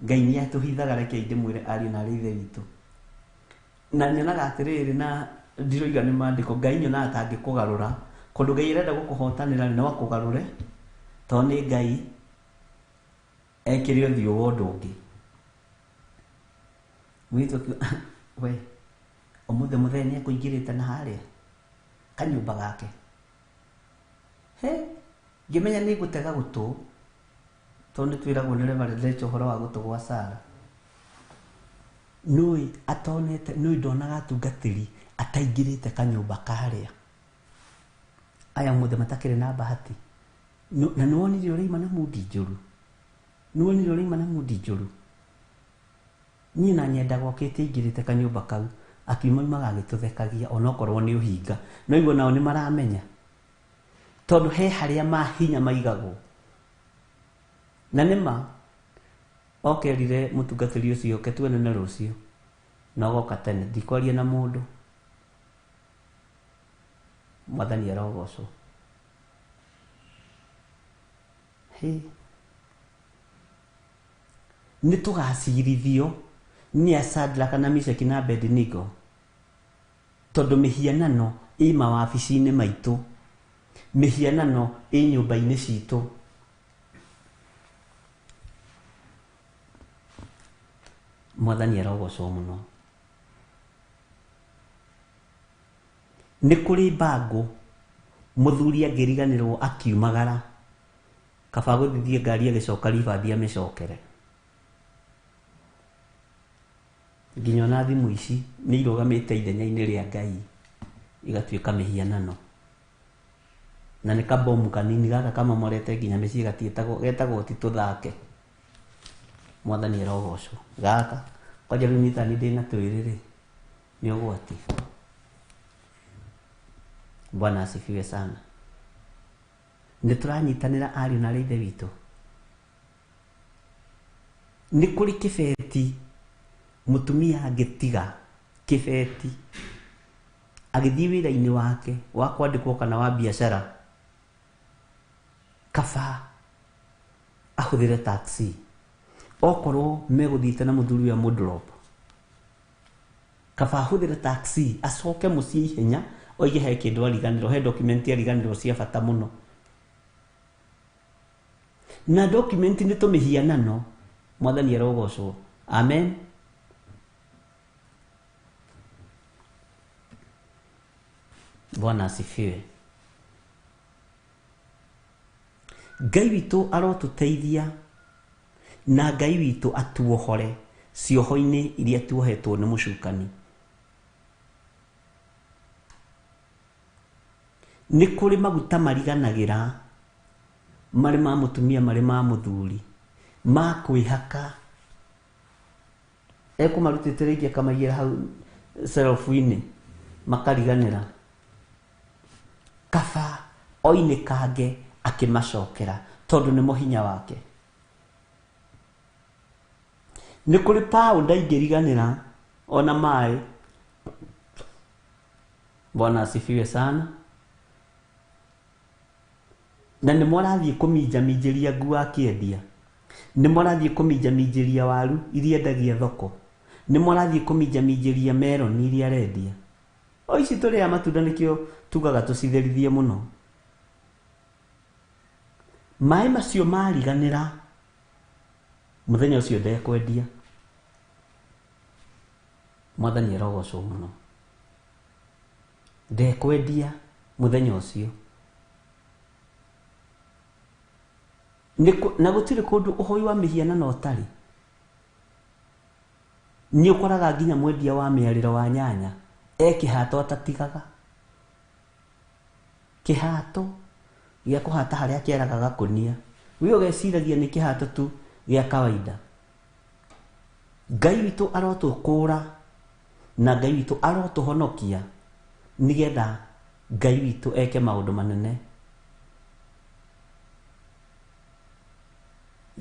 Ngai nĩ atũhithaga, reke ndĩmwĩre ariũ na arĩ ithe witũ. Na nyonaga atĩrĩrĩ, na ndiroiga nĩ maandĩko, Ngai nyonaga ta angĩkũgarũra. Kũndũ Ngai arenda gũkũhotanĩra no akũgarũre, tondũ nĩ Ngai ekĩre ũthiũ wa ũndũ ũngĩ. Mũirĩtu akiuga, we ũmũthĩ mũthee nĩ ekũingĩrĩte na harĩa kanyũmba gake. He, ngĩmenya nĩ ngũtega gũtũ, tondũ nĩ twĩragwo nĩ Reverend Rachel ũhoro wa gũtũ gwa Sarah. Nũĩ atonete, nũĩ ndonaga atungatĩri ataingĩrĩte kanyũmba karĩa. Aya ũmũthĩ matakĩrĩ na bahati. Na nĩ wonire ũrĩa ima na mundi njũru. Nĩ wonire ũrĩa ima na mundi njũru. Niĩ na nyendaga okĩte aingĩrĩte kanyũmba kau, akiuma oimaga agĩtũthekagia onokorwo nĩ ũhinga. No igua nao nĩ maramenya. Tondũ he harĩa mahinya maigagwo. Na nĩ ma, okerire mũtungatĩri ũcio, oke tuonane rũciũ. Na ũgoka tene, ndikwaria na mũndũ. Mwathani arogocwo. Hĩ. Nĩ tũgacirithio nĩ a Shadrach na Meshaki na Abednego, tondũ mĩhianano ĩ mawabici-inĩ maitũ, mĩhianano ĩ nyũmba-inĩ citũ. Mwathani arogocwo mũno. Nĩ kũrĩ mbango mũthuri angĩriganĩrwo akiumagara, kaba gũthithie ngari agĩcoka ribathi amĩcokere. Nginya ona thimũ ici nĩ irũgamĩte ithenya-inĩ rĩa Ngai, igatuĩka mĩhianano. Na nĩ kabomu kanini gaka kamomorete nginya mĩciĩ gatiĩtagwo, getagwo ti tũthake. Mwathani arogocwo. Gaka kwanja rĩu niĩ ta niĩ ndĩna twĩrĩ rĩ, nĩ ũgwati. Bwana asifiwe sana. Nĩ tũranyitanĩra ariũ na arĩ ithe witũ. Nĩ kũrĩ kĩbeti mũtumia angĩtiga kĩbeti agĩthiĩ wĩra-inĩ wake wa kwandĩkwo kana wa biacara, kaba ahũthĩre taxi. Okorwo megũthiĩte na mũthuri ũrĩa mũdrop, kaba ahũthĩre taxi acoke mũciĩ ihenya, oige he kĩndũ ariganĩrwo, he document ariganĩrwo cia bata mũno. Na document nĩ tũmĩhianano. Mwathani arogocwo. Amen. Bwana asifiwe. Ngai witũ arotũteithia na Ngai witũ atuohore cioho-inĩ iria tuohetwo nĩ mũcukani. Nĩ kũrĩ maguta mariganagĩra Marĩ ma mũtumia, marĩ ma mũthuri, ma kwĩhaka. Ekũmarutĩte rĩngĩ akamaigĩra hau shelf-inĩ, makariganĩra. Kaba oinĩkange akĩmacokera tondũ nĩmo hinya wake. Nĩ kũrĩ paũ ndaingĩriganĩra ona maĩ. Bwana asifiwe sana. Na nĩmo arathiĩ kũminjaminjĩria nguo akĩendia, nĩmo arathiĩ kũminjaminjĩria waru iria endagia thoko, nĩmo arathiĩ kũminjaminjĩria meroni iria arendia. O ici tũrĩa matunda nĩkĩo tugaga tũcitherithie mũno. Maĩ macio mariganĩra, mũthenya ũcio ndekwendia. Mwathani arogocwo mũno. Ndekwendia mũthenya ũcio. Na gũtirĩ kũndũ ũhoi wa mĩhianano ũtarĩ. Nĩ ũkoraga nginya mwendia wa mĩarĩro wa nyanya e kĩhato atatigaga. Kĩhato gĩa kũhata harĩa kĩaraga gakũnia. We ũgeciragia nĩ kĩhato tu gĩa kawaida. Ngai witũ arotũkũra na Ngai witũ arotũhonokia nĩgetha Ngai witũ eke maũndũ manene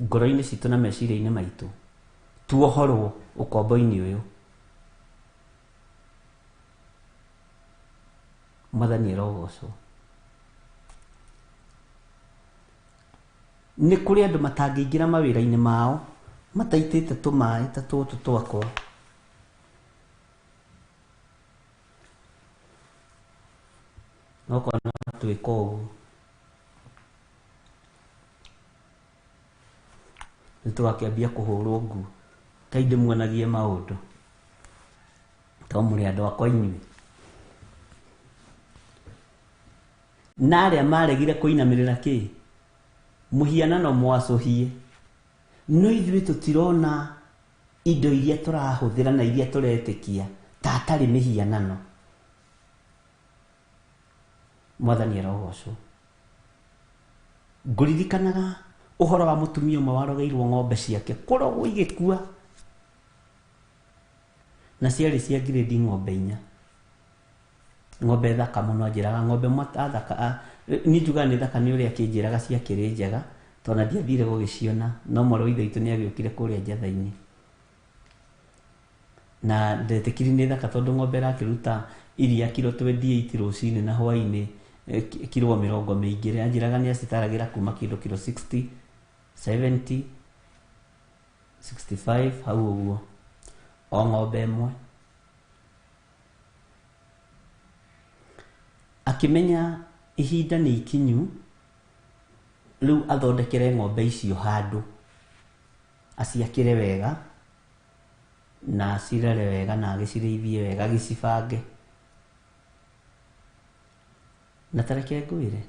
ngoro-inĩ citũ na meciria-inĩ maitũ, tuohorwo ũkombo-inĩ ũyũ. Mwathani arogocwo. Nĩ kũrĩ andũ matangĩingĩra mawĩra-inĩ mao mataitĩte tũmaĩ ta tũtũ twakwa. Nokona twĩka ũguo nĩ tũgakĩambia kũhũrwo nguo. Ngai ndĩmuonagie maũndũ to mũrĩ andũ akwa inyuĩ. Na arĩa maregire kũinamĩrĩra kĩ mũhianano mwacũhie, no ithuĩ tũtirona indo iria tũrahũthĩra na iria tũretĩkia ta atarĩ mĩhianano. Mwathani arogocwo. Ngũririkanaga ũhoro wa mũtumia ũmwe warogeirwo ng'ombe ciake kũrogwo igĩkua, na ciarĩ cia grade ng'ombe inya. Ng'ombe thaka mũno, anjĩraga ng'ombe thaka, niĩ njugaga nĩ thaka nĩ ũrĩa akĩnjĩraga ciakĩrĩ njega, tondũ na ndiathire gũgĩciona, no mwarĩ wa ithe witũ nĩ agĩũkire kũrĩa njatha-inĩ. Na ndetĩkiri nĩ thaka tondũ ng'ombe ĩrakĩruta iria kiro 28 rũcinĩ na hwaĩ-inĩ kiro mĩrongo mĩingĩ. Anjĩraga nĩ acitaragĩra kuma kĩndũ kiro 60, 70, 65 hau ũguo o ng'ombe ĩmwe. Akĩmenya ihinda nĩ ikinyu rĩu athondekere ng'ombe icio handũ, aciakĩre wega na acirere wega na agĩcirĩithie wega, agĩcibange. Na ta reke ngwĩre,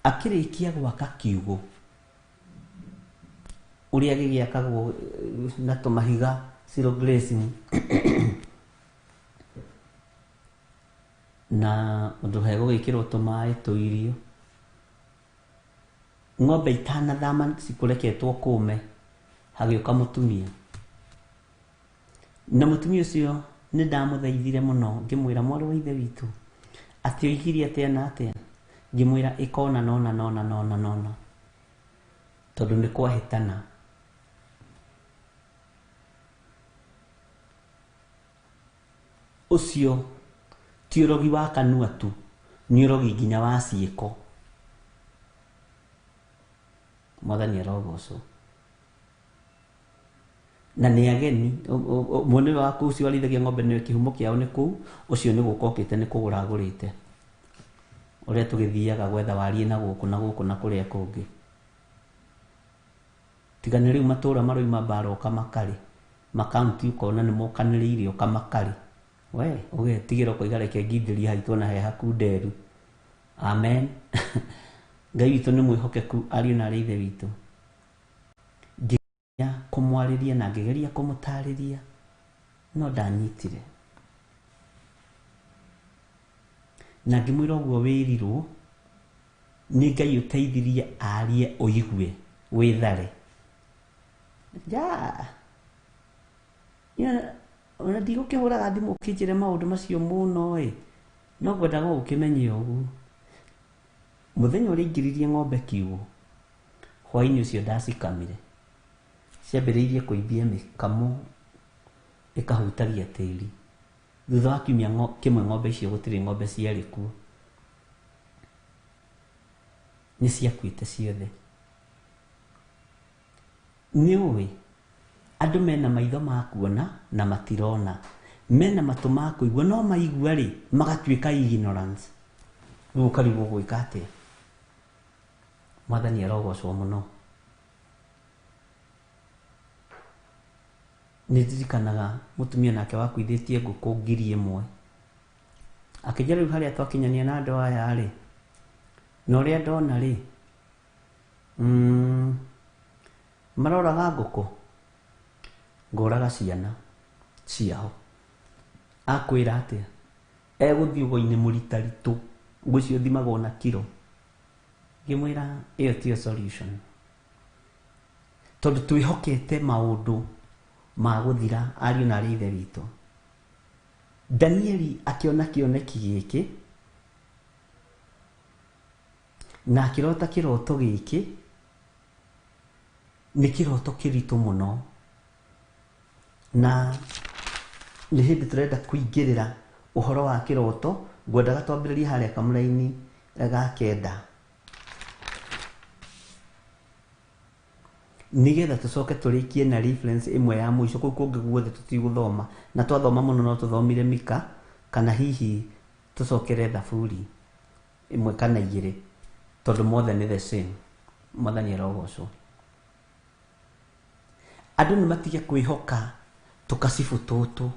akĩrĩkia gwaka kiugũ ũrĩa gĩgĩakagwo na tũmahiga zero glazing na ũndũ hegũgĩkĩrwo tũmaĩ tũirio, ng'ombe itanathama cikũreketwo kũme, hagĩũka mũtumia. Na mũtumia ũcio nĩ ndamũthaithire mũno, ngĩmwĩra mwarĩ wa ithe witũ atĩ oigire atĩa na atĩa, ngĩmwĩra ĩkona nona nona nona nona, tondũ nĩ kwahĩtana. Ũcio ti ũrogi wa kanua tu, nĩ ũrogi nginya wa ciĩko. Mwathani arogocwo. Na nĩ ageni, mwene wa kũu ũcio warĩithagia ng'ombe nĩwe kĩhumo kĩao nĩ kũu, ũcio nĩ gũka okĩte nĩ kũgũra agũrĩte. Ũrĩa tũgĩthiaga gwetha wariĩ na gũkũ na gũkũ na kũrĩa kũngĩ. Tiga nĩ rĩu matũũra maroima mbara ũkamakarĩ, makaunti ũkona nĩ mokanĩrĩire ũkamakarĩ. We ũgetigĩra ũkoiga reke ngindĩrie haitũ ona he hakunderu. Amen. Ngai witũ nĩ mwĩhokeku ariũ na arĩ ithe witũ. Ngĩgeria kũmwarĩria na ngĩgeria kũmũtarĩria, no ndanyitire. Na ngĩmwĩra ũguo wĩrirwo nĩ Ngai ũteithirie arie ũigue wĩthare. Ja ona ndigũkĩhũraga thimũ ũkĩnjĩre maũndũ macio mũno ĩ, no ngwendaga ũkĩmenye ũguo. Mũthenya ũrĩa aingĩririe ng'ombe kiugũ, hwaĩ-inĩ ũcio ndacikamire, ciambĩrĩirie kũimbia mĩkamo ĩkahutagia tĩri. Thutha wa kiumia kĩmwe ng'ombe icio gũtirĩ ng'ombe ciarĩ kuo, nĩ ciakuĩte ciothe. Nĩ ũĩ andũ mena maitho ma kuona na matirona, mena matũ ma kũigua no maigua rĩ magatuĩka ignorance. Rĩu ũkarigwo gwĩka atĩa? Mwathani arogocwo mũno. Nĩ ndirikanaga mũtumia nake wakuithĩtie ngũkũ 1,000, akĩnjĩra rĩu harĩa twakinyania na andũ aya rĩ, na ũrĩa ndona rĩ, maroraga ngũkũ, ngũraga ciana ciao. Akwĩra atĩa? Egũthiĩ ũgo-inĩ mũritaritũ, ngũcio thimagwo na kiro. Ngĩmwĩra ĩyo tiyo solution, tondũ twĩhokete maũndũ ma gũthira ariũ na arĩ ithe witũ. Danieli akĩona kĩoneki gĩkĩ na akĩrota kĩroto gĩkĩ, nĩ kĩroto kĩritũ mũno, na nĩ hĩndĩ tũrenda kũingĩrĩra ũhoro wa kĩroto. Ngwendaga twambĩrĩrie harĩa kamũraini ga kenda, nĩgetha tũcoke tũrĩkie na reference ĩmwe ya mũico. Kũu kũngĩ guothe tũtigũthoma, na twathoma mũno no tũthomire Mika, kana hihi tũcokere Thaburi ĩmwe kana igĩrĩ, tondũ mothe nĩ the same. Mwathani arogocwo. Andũ nĩ matige kwĩhoka tũkacibũ tũtũ,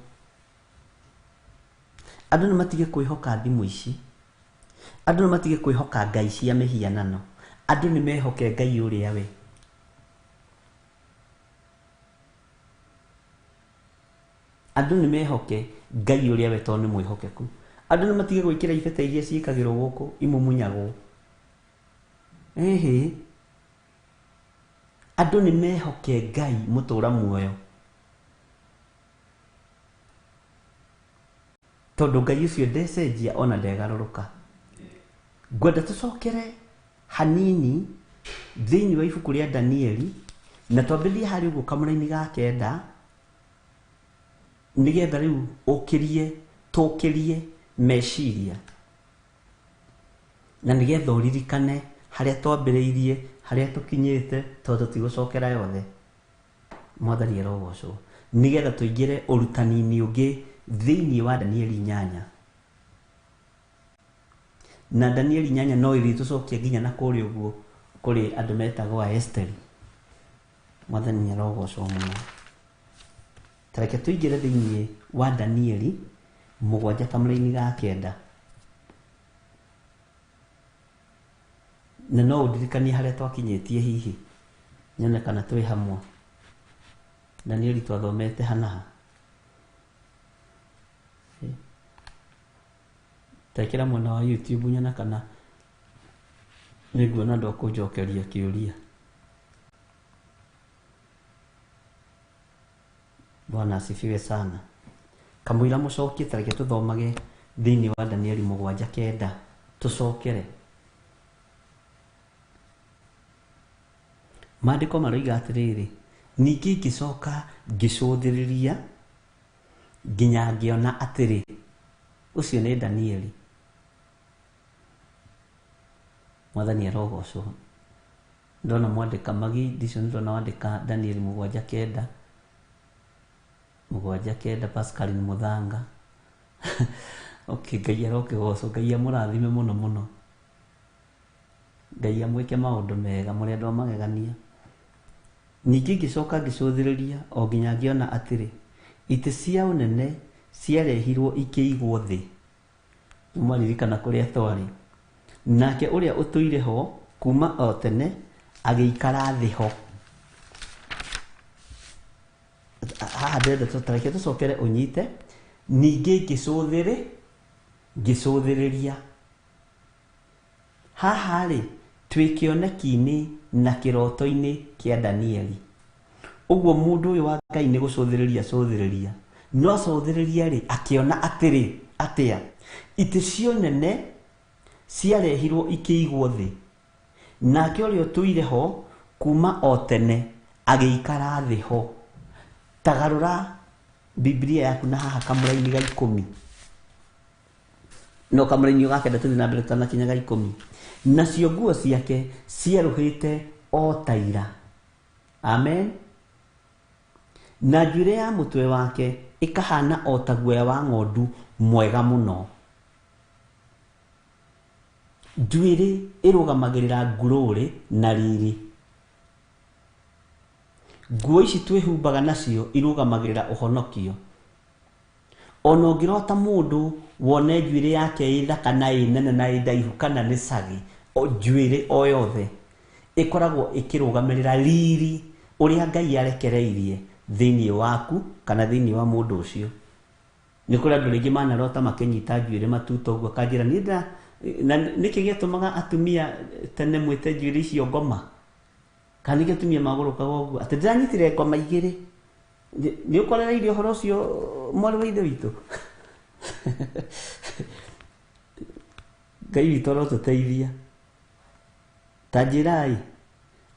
andũ nĩ matige kwĩhoka thimũ ici, andũ nĩ matige kwĩhoka ngai cia mĩhianano, andũ nĩ mehoke Ngai ũrĩa we. Andũ nĩ mehoke Ngai ũrĩa we tondũ nĩ mwĩhokeku. Andũ nĩ matige gwĩkĩra ibete iria ciĩkagĩrwo gũkũ imumunyagwo. Ĩhĩ, andũ nĩ mehoke Ngai mũtũra muoyo, tondũ Ngai ũcio ndecenjia ona ndegarũrũka. Ngwenda tũcokere hanini thĩinĩ wa ibuku rĩa Danieli, na twambĩrĩrie harĩ ũguo kamũraini ga kenda, nĩgetha rĩu ũkĩrie tũkĩrie meciria, na nĩgetha ũririkane harĩa twambĩrĩirie, harĩa tũkinyĩte, tondũ tũtigũcokera yothe. Mwathani arogocwo. Nĩgetha tũingĩre ũrutani-inĩ ũngĩ thĩinĩ wa Danieli 8. Na Danieli 8 no ĩrĩtũcokia nginya na kũrĩa ũguo kũrĩ andũ metagwo a Esteri. Mwathani arogocwo mũno. Ta reke tũingĩre thĩinĩ wa Danieli 7 kamũraini ga kenda. Na no ũndirikanie harĩa twakinyĩtie hihi, nyone kana twĩ hamwe. Danieli twathomete hanaha. Tekĩra mwena wa YouTube nyone kana nĩnguona andũ a kũnjokeria kĩũria. Bwana asifiwe sana. Kamũira mũcokie, ta reke tũthomage thĩinĩ wa Danieli 7:9, tũcokere. Maandĩko maroiga atĩrĩrĩ, ningĩ ngĩcoka ngĩcũthĩrĩria nginya ngĩona atĩrĩ, ũcio nĩ Danieli. Mwathani arogocwo. Ndona mwandĩka magi ndicio, ndona wandĩka Danieli 7:9, 7:9, Pascaline Muthanga. Okay, Ngai arokĩgocwo, Ngai amũrathime mũno mũno, Ngai amwĩke maũndũ mega mũrĩ andũ a magegania. Ningĩ ngĩcoka ngĩcũthĩrĩria o nginya ngĩona atĩrĩ, itĩ cia ũnene ciarehirwo ikĩigwo thĩ. Nĩmwaririkana kũrĩa twarĩ. Nake ũrĩa ũtũire ho kuma o tene agĩikara thĩ ho. Haha ndĩrenda tũtareke tũcokere ũnyite. Ningĩ ngĩcũthĩrĩria. Haha rĩ twĩ kĩoneki-inĩ na kĩroto-inĩ kĩa Danieli. Ũguo mũndũ ũyũ wa Ngai nĩ gũcũthĩrĩria acũthĩrĩria, no acũthĩrĩria rĩ akĩona atĩrĩ atĩa itĩ cio nene ciarehirwo ikĩigwo thĩ, nake ũrĩa ũtũire ho kuma o tene agĩikara thĩ ho. Tagarũra Biblia yaku na haha kamũraini ga 10, no kamũraini ga 9 tũthiĩ na mbere tũtanakinya ga 10. Nacio nguo ciake cierũhĩte o ta ira. Amen. Na njuĩrĩ ya mũtwe wake ĩkahana o ta guoya wa ng'ondu mwega mũno. Njuĩrĩ ĩrũgamagĩrĩra ngurũrĩ na riri. Nguo ici twĩhumbaga nacio irũgamagĩrĩra ũhonokio. Ona ũngĩrota mũndũ wone njuĩrĩ yake ĩ thaka na ĩ nene na ĩ ndaihu kana nĩ cagi, njuĩrĩ o yothe ĩkoragwo ĩkĩrũgamĩrĩra riri ũrĩa Ngai arekereirie thĩinĩ waku kana thĩinĩ wa mũndũ ũcio. Nĩ kũrĩ andũ rĩngĩ manarota makĩnyita njuĩrĩ matuta ũguo akanjĩra niĩ nda na nĩkĩ gĩatũmaga atumia tene mwĩte njuĩrĩ icio ngoma? Kana nĩkĩ atumia magũrũkaga ũguo atĩ ndĩranyitire ngoma igĩrĩ? Nĩ ũkorereirie ũhoro ũcio mwarĩ wa ithe witũ? Ngai witũ arotũteithia. Ta njĩrai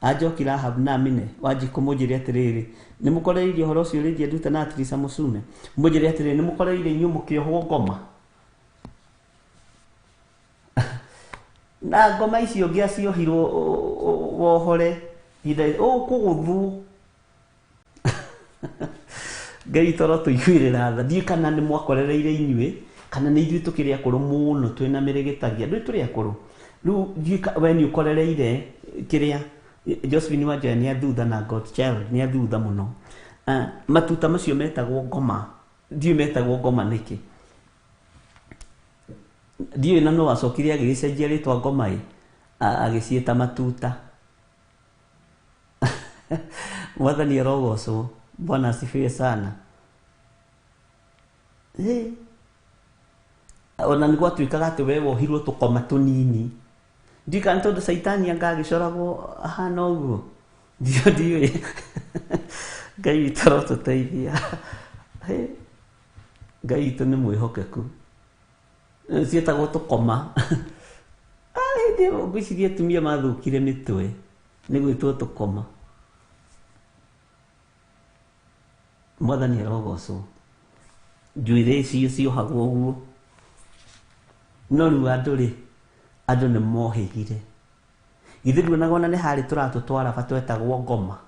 Anjoki Rahab na Amine Wanjikũ mũnjĩre atĩrĩrĩ, nĩ mũkorereirie ũhoro ũcio Lydia Nduta na Atrisa Mũcume? Mũnjĩre atĩrĩrĩ, nĩ mũkorereirie inyuĩ mũkĩohwo ngoma? Na ngoma icio ngĩaciohirwo wohore ihinda ũkũgũthwo. Ngai witũ arotũiguĩrĩra tha. Ndiũĩ kana nĩ mwakorereire inyuĩ kana nĩ ithuĩ tũkĩrĩ akũrũ mũno twĩna mĩrĩgĩtagia. Ndũĩ tũrĩ akũrũ. Rĩu ndiũĩ we nĩ ũkorereire kĩrĩa Josephine Wanjoya nĩ athutha na God Child nĩ athutha mũno. Matuta macio metagwo ngoma. Ndiũĩ metagwo ngoma nĩkĩ. Ndiũĩ na no acokire agĩgĩcenjia rĩtwa ngoma ĩ, agĩciĩta matuta. Mwathani arogocwo. Bwana asifiwe sana. Ona nĩ gwatuĩkaga atĩ we wohirwo tũkoma tũnini. Ndiũĩ kana tondũ Caitani anga agĩcoragwo ahana ũguo. Ndiũĩ. Ngai witũ arotũteithia. Ngai witũ nĩ mwĩhokeku. Ciĩtagwo tũkoma. Hĩndĩ ĩyo ngwĩciria atumia mathũkire mĩtwe nĩ gwĩtwo tũkoma. Mwathani arogocwo. Njuĩrĩ icio ciohagwo ũguo. No rĩu andũ rĩ, andũ nĩ mohĩgire. Githĩ nduonaga ona nĩ harĩ tũratũ twaraba twetagwo ngoma.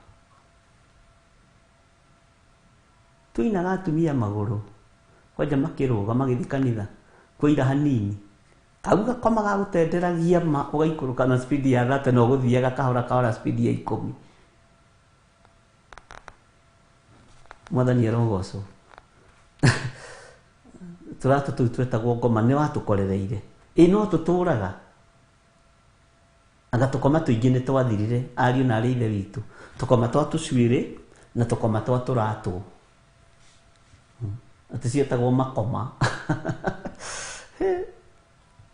Tũinaga atumia magũrũ kwanja makĩrũga magĩthiĩ kanitha kwaira hanini. Kau gakoma gagũtenderagia ma ũgaikũrũka na speed ya 30 na ũgũthiaga kahora kahora speed ya 10. Mwathani arogocwo. Tũratũ tũu twetagwo ngoma nĩ watũkorereire. Ĩ no tũtũraga. Anga tũkoma tũingĩ nĩ twathirire ariũ na arĩ ithe witũ. Tũkoma twa tũcuĩrĩ na tũkoma twa tũratũ. Atĩ cietagwo makoma.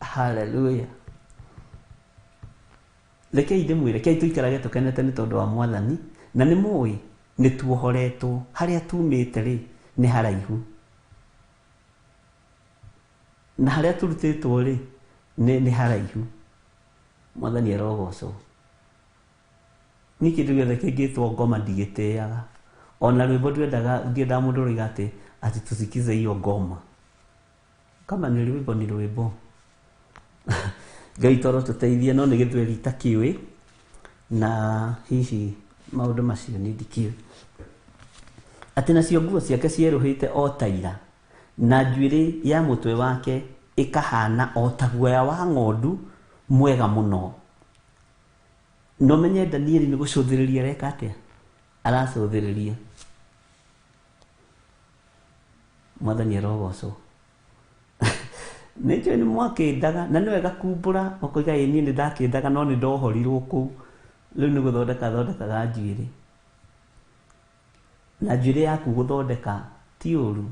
Hallelujah. Rekei ndĩmwĩre, rekei tũikarage tũkenete nĩ tondũ wa Mwathani, na nĩ mũĩ nĩ tuohoretwo. Harĩa tumĩte rĩ nĩ haraihu. Na harĩa turutĩtwo rĩ nĩ haraihu. Mwathani arogocwo. Niĩ kĩndũ gĩothe kĩngĩtwo ngoma ndigĩtĩaga. Ona rwĩmbo ndiendaga mũndũ ũroiga atĩ tusikize hiyo ngoma. Kama ni rwĩmbo ni rwĩmbo. Ngai toro tũteithie, no nĩ gĩthweri itakĩũĩ na hihi maũndũ macio nĩ ndikĩũĩ. Atĩ nacio nguo ciake cierũhĩte o ta ira, na njuĩrĩ ya mũtwe wake ĩkahana o ta guoya wa ng'ondu mwega mũno. No menye Danieli nĩ gũcũthĩrĩria areka atĩa? Aracũthĩrĩria. Mwathani arogocwo. Nĩ njũĩ nĩ mwakĩndaga na nĩ wega kumbũra ũkoiga ĩ niĩ nĩ ndakĩndaga no nĩ ndohorirwo kũu. Rĩu nĩ gũthondeka thondekaga njuĩrĩ. Na njuĩrĩ yaku gũthondeka ti ũru.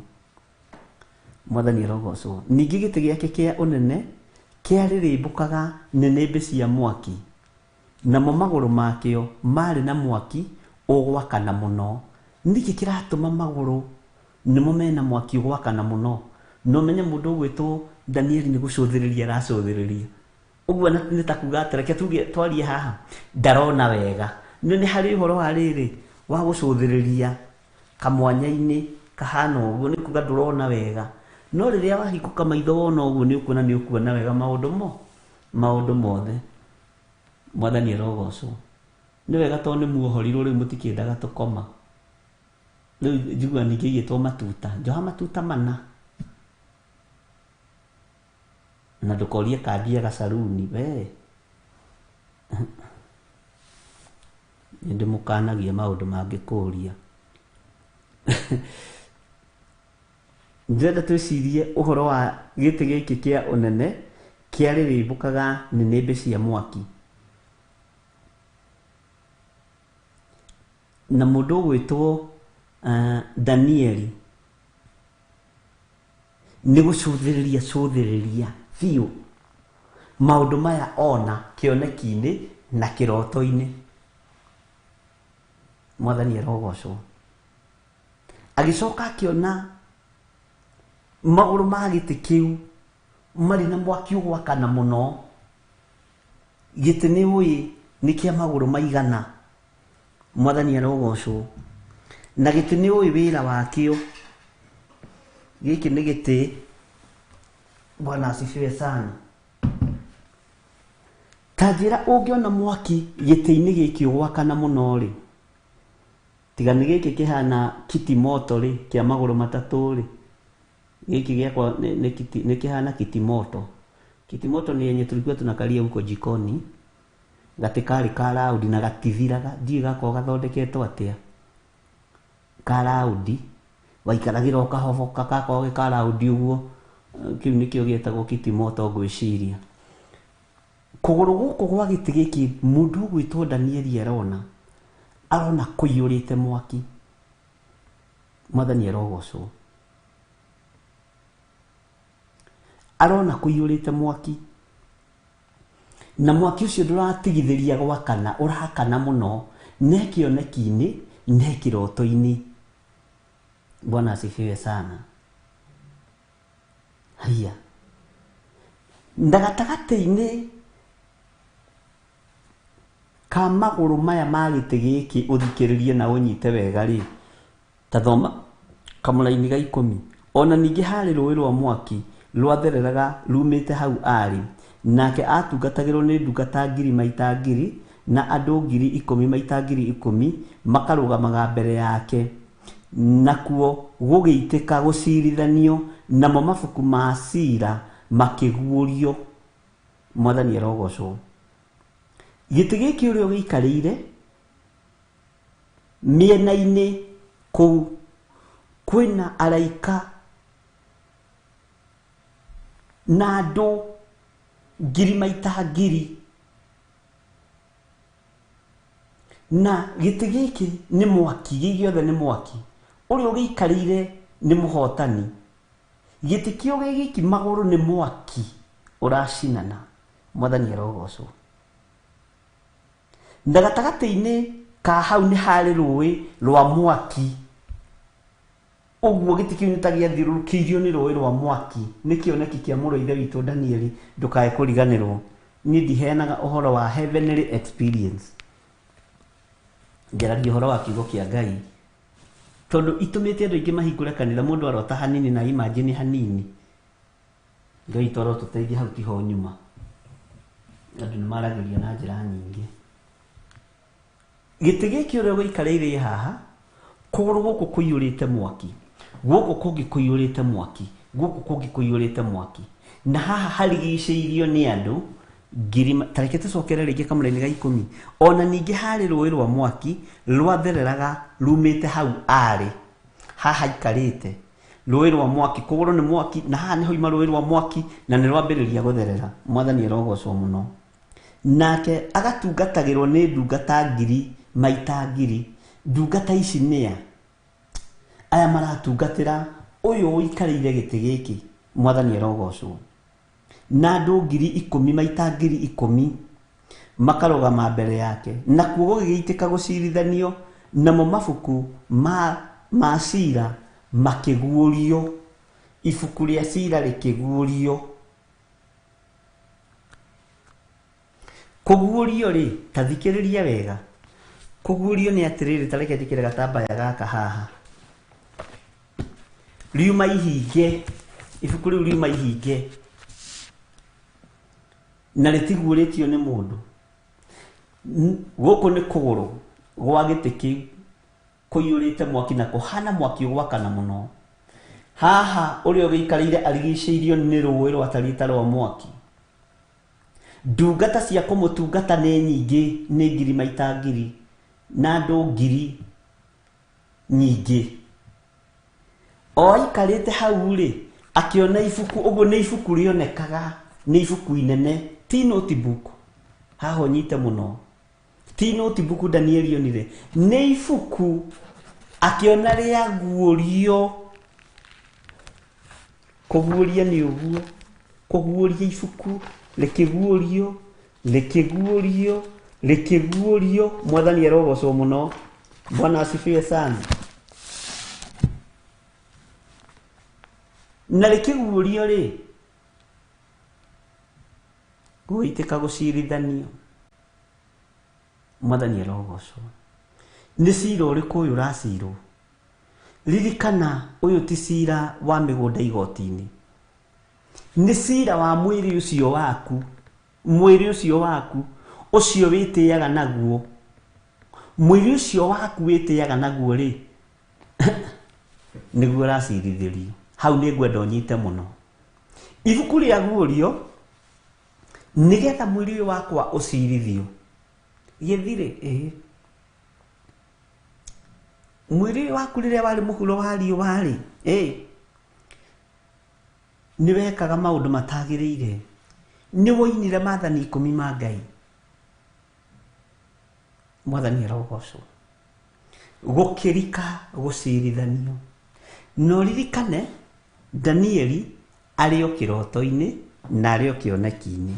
Mwathani arogocwo. Ningĩ gĩtĩ gĩake kĩa ũnene Kĩarĩrĩmbũkaga nĩnĩmbĩ cia mwaki, namo magũrũ makĩo marĩ na mwaki ũgwakana mũno. Nĩkĩ kĩratũma magũrũ nĩmo mena mwaki ũgwakana mũno? Na ũmenye mũndũ ũgwĩtwo Danieli nĩ gũcũthĩrĩria aracũthĩrĩria. Ũguo nĩ ta kuga atĩ reke tuge twarie haha ndarona wega. Nĩ nĩ harĩ ũhoro wa rĩrĩ wa gũcũthĩrĩria kamwanya-inĩ kahana ũguo nĩ kuga ndũrona wega. No rĩrĩa wahingũka maitho wona ũguo nĩ ũkuona nĩ ũkuona wega maũndũ mo maũndũ mothe. Mwathani arogocwo. Nĩ wega tondũ nĩ muohorirwo rĩu mũtikĩendaga tũkoma. Rĩu njiguaga ningĩ igĩtwo matuta. Njoha matuta mana. Na ndũkorie kandi ya gacaruni we. Nĩ ndĩmũkanagia maũndũ mangĩkũria. Ndĩrenda twĩcirie ũhoro wa gĩtĩ gĩkĩ kĩa ũnene kĩarĩrĩmbũkaga nĩnĩmbĩ cia mwaki. Na mũndũ ũgwĩtwo Danieli nĩ gũcũthĩrĩria cũthĩrĩria biũ maũndũ maya ona kĩoneki-inĩ na kĩroto-inĩ. Mwathani arogocwo. Agĩcoka akĩona magũrũ ma gĩtĩ kĩu marĩ na mwaki ũgwakana mũno. Gĩtĩ nĩ ũĩ nĩ kĩa magũrũ maigana. Mwathani arogocwo. Na gĩtĩ nĩ ũĩ wĩra wakĩo. Gĩkĩ nĩ gĩtĩ. Bwana asifiwe sana. Ta njĩra ũngĩona mwaki gĩtĩ-inĩ gĩkĩ ũgwakana mũno rĩ, tiga nĩ gĩkĩ kĩhana kiti moto rĩ, kĩa magũrũ matatũ rĩ, gĩkĩ gĩakwa nĩ kĩhana kiti moto. Kiti moto nĩ yenye tulikuwa tunakalia huko jikoni, gatĩ karĩ ka raundi na gatithiraga, ndiũĩ gakoragwo gathondeketwo atĩa, ka raundi, waikaragĩra ũkahoboka, gakoragwo ge ka raundi ũguo, kĩu nĩkĩo gĩetagwo kiti moto ngwĩciria. Kũgũrũ gũkũ gwa gĩtĩ gĩkĩ mũndũ ũgwĩtwo Danieli arona, arona kũiyũrĩte mwaki. Mwathani arogocwo. Arona kũiyũrĩte mwaki. Na mwaki ũcio ndũratigithĩria gwakana, ũrakana mũno, ne kĩoneki-inĩ, ne kĩroto-inĩ. Bwana asifiwe sana. Haiya. Na gatagatĩ-inĩ ka magũrũ maya ma gĩtĩ gĩkĩ ũthikĩrĩrie na ũnyite wega rĩ, ta thoma kamũraini ga ikũmi. Ona ningĩ harĩ rũĩ rwa mwaki rwathereraga rumĩte hau arĩ, nake atungatagĩrwo nĩ ndungata ngiri maita ngiri na andũ ngiri ikũmi maita ngiri ikũmi makarũgamaga mbere yake. Nakuo gũgĩitĩka gũcirithanio, namo mabuku ma cira makĩguũrio. Mwathani arogocwo. Gĩtĩ gĩkĩ ũrĩa ũgĩikarĩire mĩena-inĩ kũu kwĩna araika na andũ ngiri maita ngiri, na gĩtĩ gĩkĩ nĩ mwaki, gĩ gĩothe nĩ mwaki. Ũrĩa ũgĩikarĩire nĩ mũhotani. Gĩtĩ kĩo gĩ gĩki magũrũ nĩ mwaki ũracinana. Mwathani arogocwo. Na gatagatĩ-inĩ ka hau nĩ harĩ rũĩ rwa mwaki. Ũguo gĩtĩ kĩu nĩ ta gĩathiũrũrũkĩirio nĩ rũĩ rwa mwaki. Nĩ kĩoneki kĩa mũrũ wa Ithe witũ Danieli, ndũkae kũriganĩrwo. Niĩ ndiheanaga ũhoro wa heavenly experience. Njaragia ũhoro wa kiugo kĩa Ngai. Tondũ itũmĩte andũ aingĩ mahingũre kanitha, mũndũ arota hanini na imagine hanini. Ngai witũ arotũteithia hau tiho nyuma. Andũ nĩ maragĩrio na njĩra nyingĩ. Gĩtĩ gĩkĩ ũrĩa ũgĩikarĩire haha, kũgũrũ gũkũ kũiyũrĩte mwaki, gũkũ kũngĩ kũiyũrĩte mwaki, gũkũ kũngĩ kũiyũrĩte mwaki. Na haha harigicĩirio nĩ andũ ngiri, ta reke tũcokere rĩngĩ kamũraini ga ikũmi. Ona ningĩ harĩ rũĩ rwa mwaki rwathereraga rumĩte hau arĩ, haha aikarĩte. Rũĩ rwa mwaki, kũgũrũ nĩ mwaki, na haha nĩho ima rũĩ rwa mwaki, na nĩ rwambĩrĩria gũtherera. Mwathani arogocwo mũno. Nake agatungatagĩrwo nĩ ndungata ngiri maita ngiri. Ndungata ici nĩa? Aya maratungatĩra ũyũ ũikarĩire gĩtĩ gĩkĩ. Mwathani arogocwo. Na andũ 10,000 maita 10,000 makarũgama mbere yake. Nakuo gũgĩitĩka gũcirithanio, namo mabuku ma cira makĩguũrio. Ibuku rĩa cira rĩkĩguũrio. Kũguũrio rĩ, ta thikĩrĩria wega. Kũguũrio nĩ atĩrĩrĩ, ta reke njĩkĩre gatambaya gaka haha. Riuma ihinge, ibuku rĩu riuma ihinge. Na rĩtiguũrĩtio nĩ mũndũ. Gũkũ nĩ kũgũrũ gwa gĩtĩ kĩu kũiyũrĩte mwaki na kũhana mwaki ũgwakana mũno. Haha ũrĩa ũgĩikarĩire arigicĩirio nĩ rũĩ rwatariĩ ta rwa mwaki. Ndungata cia kũmũtungata nĩ nyingĩ, nĩ ngiri maita ngiri, na andũ ngiri nyingĩ. O aikarĩte hau rĩ, akĩona ibuku, ũguo nĩ ibuku rĩonekaga, nĩ ibuku inene, ti notebook. Haha ũnyite mũno. Ti notebook Danieli onire, nĩ ibuku akĩona rĩaguũrio. Kũguũria nĩ ũguo, kũguũria ibuku rĩkĩguũrio, rĩkĩguũrio, rĩkĩguũrio. Mwathani arogocwo mũno. Bwana asifiwe sana. Na rĩkĩguũrio rĩ, gũgĩitĩka gũcirithanio. Mwathani arogocwo. Nĩ cira ũrĩkũ ũyũ ũracirwo? Ririkana ũyũ ti cira wa mĩgũnda igoti-inĩ. Nĩ cira wa mwĩrĩ ũcio waku, mwĩrĩ ũcio waku, ũcio wĩtĩaga naguo. Mwĩrĩ ũcio waku wĩtĩaga naguo rĩ, nĩguo ũracirithĩrio. Hau nĩ ngwenda ũnyite mũno. Ibuku rĩaguũrio nĩgetha mwĩrĩ ũyũ wakwa ũcirithio. Gĩthirĩ, ĩĩ. Mwĩrĩ ũyũ waku rĩrĩa warĩ mũhuro wa riũa rĩ, ĩĩ, nĩ wekaga maũndũ matagĩrĩire. Nĩ woinire maathani 10 ma Ngai. Mwathani arogocwo. Gũkĩrika gũcirithanio. No ririkane Danieli arĩ o kĩroto-inĩ na arĩ o kĩoneki-inĩ.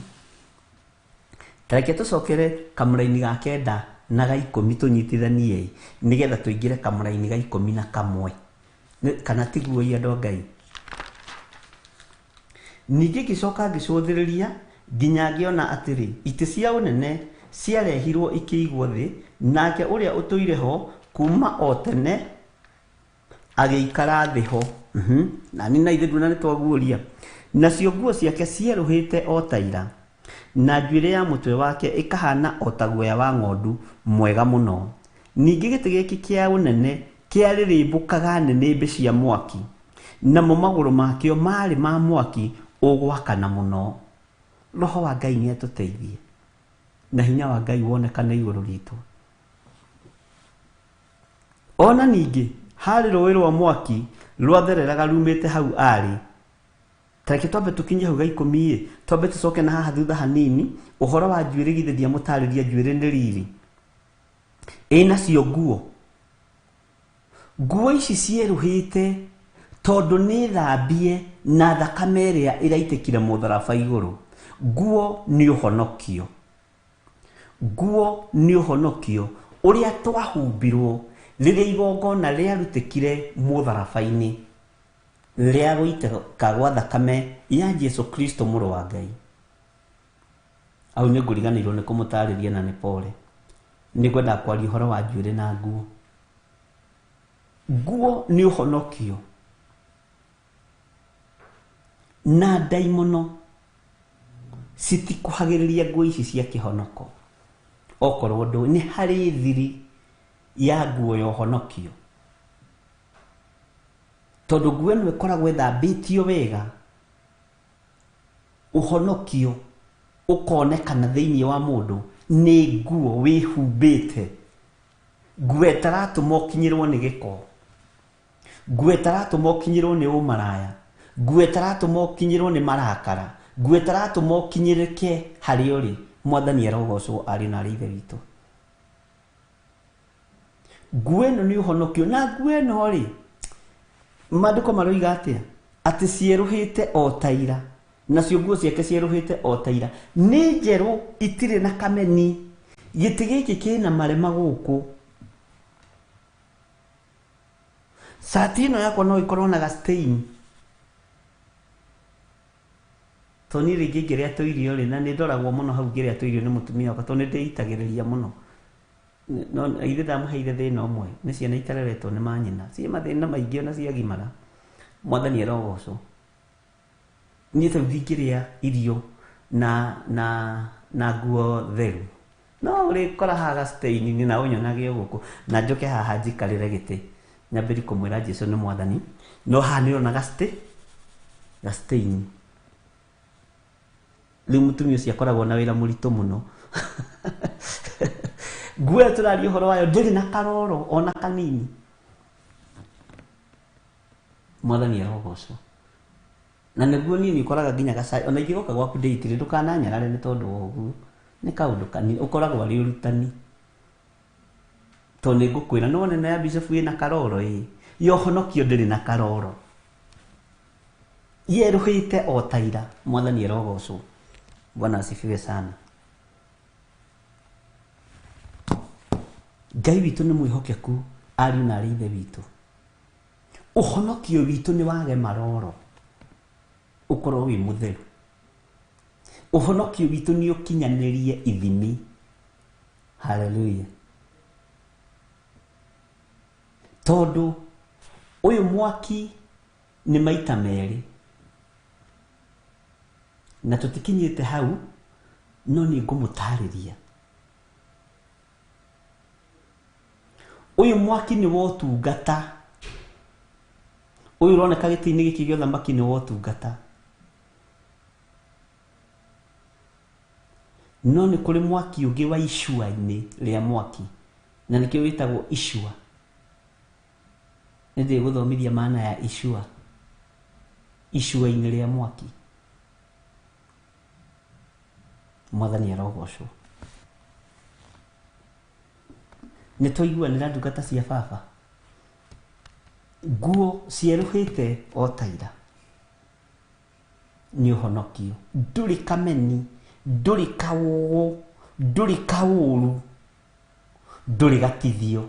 Ta reke tũcokere kamũraini ga 9 na ga 10 tũnyitithanie nĩgetha tũingĩre kamũraini ga 11. Kana tiguo andũ a Ngai. Ningĩ ngĩcoka ngĩcũthĩrĩria nginya ngĩona atĩrĩ, itĩ cia ũnene ciarehirwo ikĩigwo thĩ, nake ũrĩa ũtũire ho kuma o tene agĩikara thĩ ho. Na niĩ na ithe nduona nĩ twaguũria. Nacio nguo ciake cierũhĩte o ta ira, na njuĩrĩ ya mũtwe wake ĩkahana o ta guoya wa ng'ondu mwega mũno. Ningĩ gĩtĩ gĩkĩ kĩa ũnene kĩarĩrĩmbũkaga nĩnĩmbĩ cia mwaki, namo magũrũ makĩo marĩ ma mwaki ũgwakana mũno. Roho wa Ngai nĩ atũteithie, na hinya wa Ngai wonekane igũrũ ritũ. Ona ningĩ harĩ rũĩ rwa mwaki rwathereraga rumĩte hau arĩ. Ta reke twambe tũkinye hau ga 10 ĩ, twambe tũcoke na haha thutha hanini. Ũhoro wa njuĩrĩ githĩ ndiamũtarĩria njuĩrĩ nĩ riri. Ĩ nacio nguo. Nguo ici cierũhĩte tondũ nĩ thambie na thakame ĩrĩa ĩraitĩkire mũtharaba igũrũ. Nguo nĩ ũhonokio. Nguo nĩ ũhonokio ũrĩa twahumbirwo rĩrĩa igongona rĩarutĩkire mũtharaba-inĩ rĩa gũitĩka gwa thakame ya Jesu Kristo mũrũ wa Ngai. Au nĩ ngũriganĩirwo nĩ kũmũtarĩria na nĩ pole. Nĩ ngwenda kwaria ũhoro wa njuĩrĩ na nguo. Nguo nĩ ũhonokio. Na ndaimono citikuhagĩrĩria nguo ici cia kĩhonoko. Okorwo ndũ nĩ harĩ thiri ya nguo ya ũhonokio. Tondũ nguo ĩno ĩkoragwo ĩthambĩtio wega, ũhonokio ũkonekana thĩinĩ wa mũndũ nĩ nguo wĩhumbĩte. Nguo ĩtaratũma ũkinyĩrwo nĩ gĩko. Nguo ĩtaratũma ũkinyĩrwo nĩ ũmaraya. Nguo ĩtaratũma ũkinyĩrwo nĩ marakara. Nguo ĩtaratũma ũkinyĩrĩke harĩa ũrĩ. Mwathani arogocwo arĩ na arĩ Ithe witũ. Nguo ĩno nĩ ũhonokio. Na nguo ĩno rĩ, maandĩko maroiga atĩa? Atĩ cierũhĩte o ta ira. Nacio nguo ciake cierũhĩte o ta ira. Nĩ njerũ itirĩ na kameni. Gĩtĩ gĩkĩ kĩna marema gũkũ. Cati ĩno yakwa no ĩkorwo na ga stain. To niĩ rĩngĩ ngĩrĩa tũirio rĩ, na nĩ ndoragwo mũno hau ngĩrĩa tũirio nĩ mũtumia wakwa tondũ nĩ ndĩitagĩrĩria mũno. No ithe ndamũheire thĩna ũmwe, nĩ ciana itareretwo nĩ manyina. Ciĩ mathĩna maingĩ ona ciagimara. Mwathani arogocwo. Niĩ ta rĩu ndingĩrĩa irio na nguo theru. No ũrĩkora haha ga stain-inĩ na ũnyonage o gũkũ. Na njoke haha njikarĩre gĩtĩ. Nyambĩrĩrie kũmwĩra Jesu nĩ mwathani. No haha nĩ ũrona ga stain. Rĩu mũtumia ũcio akoragwo na wĩra mũritũ mũno. Nguo ĩyo tũraria ũhoro wayo ndĩrĩ na karoro ona kanini. Mwathani arogocwo. Na nĩguo niĩ nĩ ũkoraga nginya gacai, ona ingĩgoka gwaku ndĩitire ndũkananyarare nĩ tondũ wa ũguo. Nĩ kaũndũ kanini, ũkoragwo arĩ ũrutani. Tondũ nĩ ngũkwĩra, nĩ wona ĩno ya Bishop ĩna karoro ĩ, ya ũhonokio ndĩrĩ na karoro. Yerũhĩte o ta ira. Mwathani arogocwo. Bwana asifiwe sana. Ngai witũ nĩ mwĩhokeku, ariũ na arĩ ithe witũ. Ũhonokio witũ nĩ wage maroro, ũkorwo wĩ mũtheru. Ũhonokio witũ nĩ ũkinyanĩrie ithimi. Hallelujah. Tondũ ũyũ mwaki nĩ maita merĩ. Na tũtikinyĩte hau, no nĩ ngũmũtarĩria. Ũyũ mwaki nĩ wa ũtungata. Ũyũ ũroneka gĩtĩ-inĩ gĩkĩ gĩa ũthamaki nĩ wa ũtungata. No nĩ kũrĩ mwaki ũngĩ wa icua-inĩ rĩa mwaki, na nĩkĩo wĩtagwo icua. Nĩ ndĩgũthomithia maana ya icua. Icua-inĩ rĩa mwaki. Mwathani arogocwo. Nĩ twaiguanĩra ndungata cia baba. Nguo cierũhĩte o ta ira. Nĩ ũhonokio. Ndũrĩ kameni, ndũrĩ kaũgũ, ndũrĩ kaũru, ndũrĩ gatithio.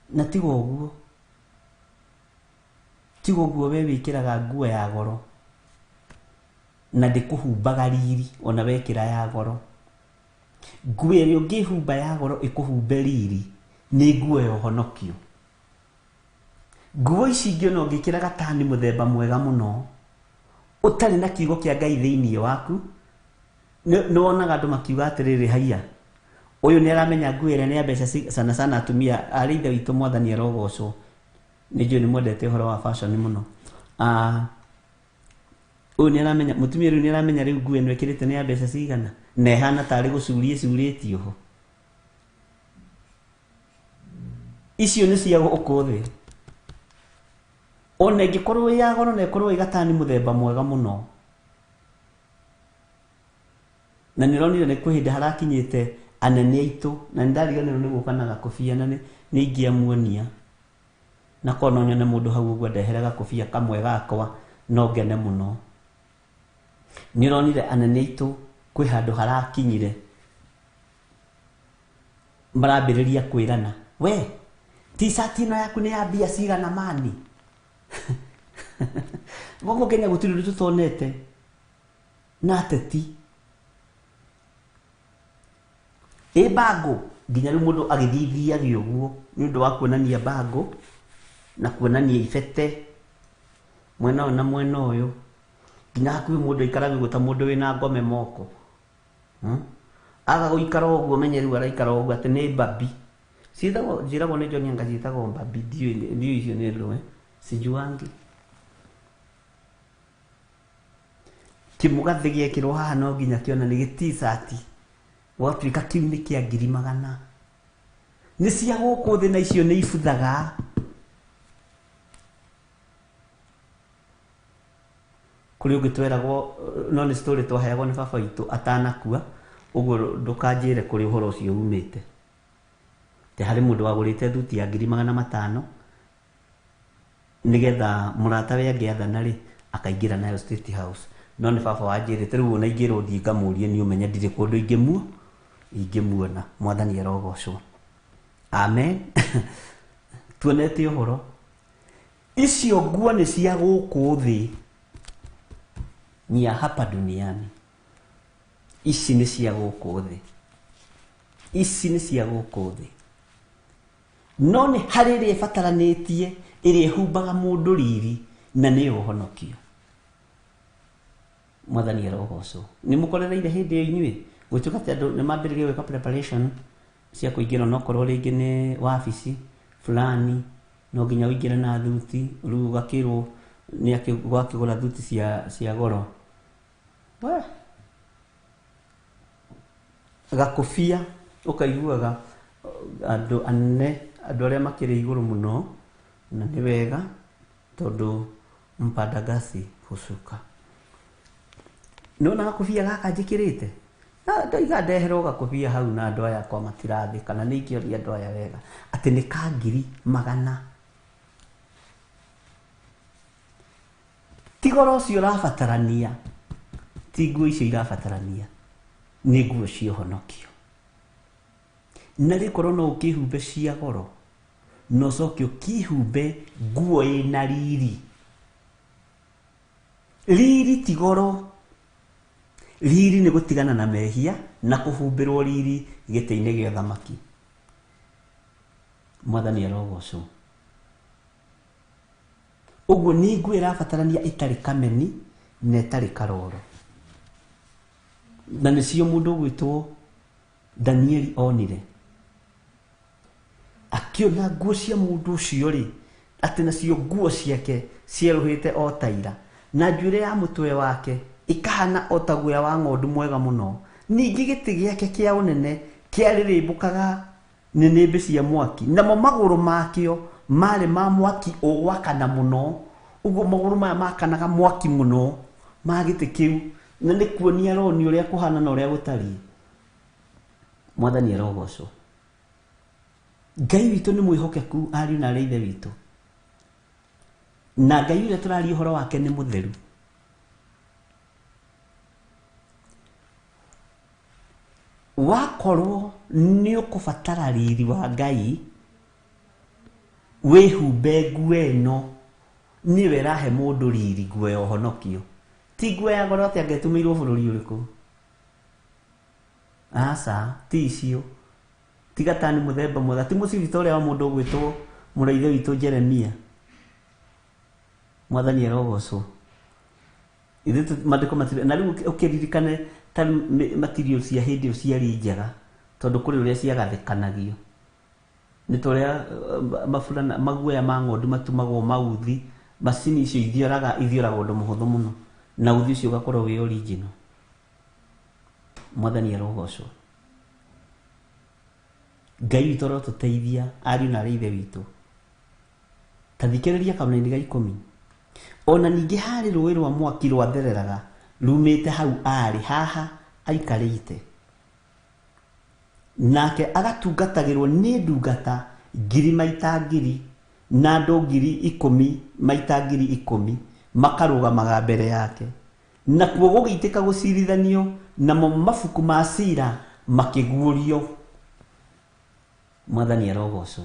Na tiga ũguo, tiga ũguo we wĩkĩraga nguo ya goro na ndĩkũhumbaga riri ona wekĩra ya goro. Nguo ĩrĩa ũngĩhumba ya goro ĩkũhumbe riri nĩ nguo ya ũhonokio. Nguo ici ingĩ ona ũngĩkĩra gatani mũthemba mwega mũno ũtarĩ na kiugo kĩa Ngai thĩinĩ waku, nĩ wonaga andũ makiuga atĩrĩrĩ, haiya, ũyũ nĩ aramenya nguo ĩrĩa nĩ ya mbeca sana sana atumia arĩ ithe witũ Mwathani arogocwo. Nĩ njũĩ nĩ mwendete ũhoro wa fashion mũno. Ũyũ nĩ aramenya, mũtumia rĩu nĩ aramenya rĩu nguo ĩno ĩkĩrĩte nĩ ya mbeca cigana, na ĩhana tarĩ gũcuria ĩcurĩtio ho. Icio nĩ cia gũkũ thĩ. Ona ĩngĩkorwo ĩ ya goro na ĩkorwo ĩ gatani mũthemba mwega mũno. Na nĩ ũronire nĩ kwĩ hĩndĩ harakinyĩte anene aitũ, na nĩ ndariganĩrwo nĩ gũka na gakobia na nĩ ingĩamuonia. Na korwo no nyone mũndũ hau ũguo ndehere gakobia kamwe gakwa, no ngene mũno. Nĩ ũronire anene aitũ kwĩ handũ harakinyire marambĩrĩria kwĩrana, we t-shirt ĩno yaku nĩ ya mbia cigana mani? Gũkũ Kenya gũtirĩ ũndũ tũtonete na ateti. Ĩ bango nginya rĩu mũndũ agĩthiithiaga ũguo nĩ ũndũ wa kuonania bango na kuonania ibete mwena ũyũ na mwena ũyũ, nginya hakuhĩ mũndũ aikaraga ũguo ta mũndũ wĩna ngome moko. Aga gũikara ũguo menye rĩu araikara ũguo atĩ nĩ mbabi. Ciĩtagwo, njĩragwo nĩ John anga ciĩtagwo mbabi, ndiũĩ icio nĩ ndũĩ, sijuangi. Kĩmũgathĩ gĩekĩrwo haha no nginya kĩonanie gĩ t-shirt. Gwatuĩka kĩu nĩ kĩa ngiri magana. Nĩ cia gũkũ thĩ na icio nĩ ibuthaga. Kũrĩ ũngĩ tweragwo, no nĩ story twaheagwo nĩ baba witũ atanakua, ũguo ndũkanjĩre kũrĩ ũhoro ũcio umĩte. Te harĩ mũndũ wagũrĩte thuti ya ngiri magana matano Nĩgetha mũratawe angĩathana rĩ, akaingĩra nayo State House. No nĩ baba wanjĩrĩte rĩu ona ingĩrwo thiĩ ngamũrie niĩ ũmenye ndirĩ kũndũ ingĩmuona. Mwathani arogocwo. Amen. Tuonete ũhoro. Icio nguo nĩ cia gũkũ thĩ. Ni ya hapa duniani. Ici nĩ cia gũkũ thĩ. Ici nĩ cia gũkũ thĩ. No nĩ harĩ ĩrĩa ĩbataranĩtie, ĩrĩa ĩhumbaga mũndũ riri, na nĩyo ũhonokio. Mwathani arogocwo. Nĩ mũkorereire hĩndĩ ĩyo inyuĩ? Gũtuĩka atĩ andũ nĩ mambĩrĩria gwĩka preparation cia kũingĩra onokorwo rĩngĩ nĩ wabici fulani, no nginya ũingĩre na thuti, rĩu ũgakĩrwo nĩ gwakĩgũra thuti cia goro. We. Gakũbia ũkaiguaga andũ anene, andũ arĩa makĩrĩ igũrũ mũno, na nĩ wega tondũ mpandagasi hushuka. Nĩwona gakũbia gaka njĩkĩrĩte? Na ndoiga ndeherwo gakũbia hau na andũ aya akwa matirathĩ, kana nĩ ingĩoria andũ aya wega atĩ nĩ ka ngiri magana. Ti goro ũcio ũrabatarania, ti nguo icio irabatarania, nĩ nguo cia ũhonokio. Na rĩkorwo no ũkĩhumbe cia goro, na ũcoke ũkĩhumbe nguo ĩna riri. Riri ti goro. Riri nĩ gũtigana na mehia na kũhumbĩrwo riri gĩtĩ-inĩ gĩa ũthamaki. Mwathani arogocwo. Ũguo nĩ nguo ĩrabatarania ĩtarĩ kameni na ĩtarĩ karoro. Na nĩcio mũndũ ũgwĩtwo Danieli onire. Akĩona nguo cia mũndũ ũcio rĩ, atĩ nacio nguo ciake cierũhĩte o ta ira, na njuĩrĩ ya mũtwe wake ĩkahana o ta guoya wa ng'ondu mwega mũno. Ningĩ gĩtĩ gĩake kĩa ũnene kĩarĩrĩmbũkaga nĩnĩmbĩ cia mwaki, namo magũrũ makĩo marĩ ma mwaki ũgwakana mũno. Ũguo magũrũ maya makanaga mwaki mũno ma gĩtĩ kĩu, na nĩ kuonia aroni ũrĩa kũhana na ũrĩa gũtariĩ. Mwathani arogocwo. Ngai witũ nĩ mwĩhokeku, ariũ na arĩ ithe witũ. Na Ngai ũrĩa tũraria ũhoro wake nĩ mũtheru. Wakorwo nĩ ũkũbatara riri wa Ngai, wĩhumbe nguo ĩno, nĩyo ĩrahe mũndũ riri, nguo ya ũhonokio. Ti nguo ya goro atĩ angĩtumĩirwo bũrũri ũrĩkũ. Aca, ti icio. Tiga tani mũthemba mwega, ti mũcibi ta ũrĩa wa mũndũ ũgwĩtwo mũraithe witũ Jeremia. Mwathani arogocwo. Ithuĩ maandĩko matirĩ, na rĩu ũkĩririkane ta rĩu material cia hĩndĩ ĩyo ciarĩ njega, tondũ kũrĩ ũrĩa ciagathĩkanagio. Nĩ ta ũrĩa maburana, maguoya ma ng'ondu matumagwo mauthi, macini icio ithioraga ũndũ mũhũthũ mũno, na uthi ũcio ũgakorwo wĩ original. Mwathani arogocwo. Ngai witũ arotũteithia, ariũ na arĩ ithe witũ. Ta thikĩrĩria kamũraini ga 10. Ona ningĩ harĩ rũĩ rwa mwaki rwathereraga rumĩte hau arĩ haha aikarĩte. Nake agatungatagĩrwo nĩ ndungata ngiri maita ngiri na andũ ngiri ikũmi maita ngiri ikũmi makarũgamaga mbere yake. Nakuo gũgĩitĩka gũcirithanio, namo mabuku ma cira makĩguũrio. Mwathani arogocwo.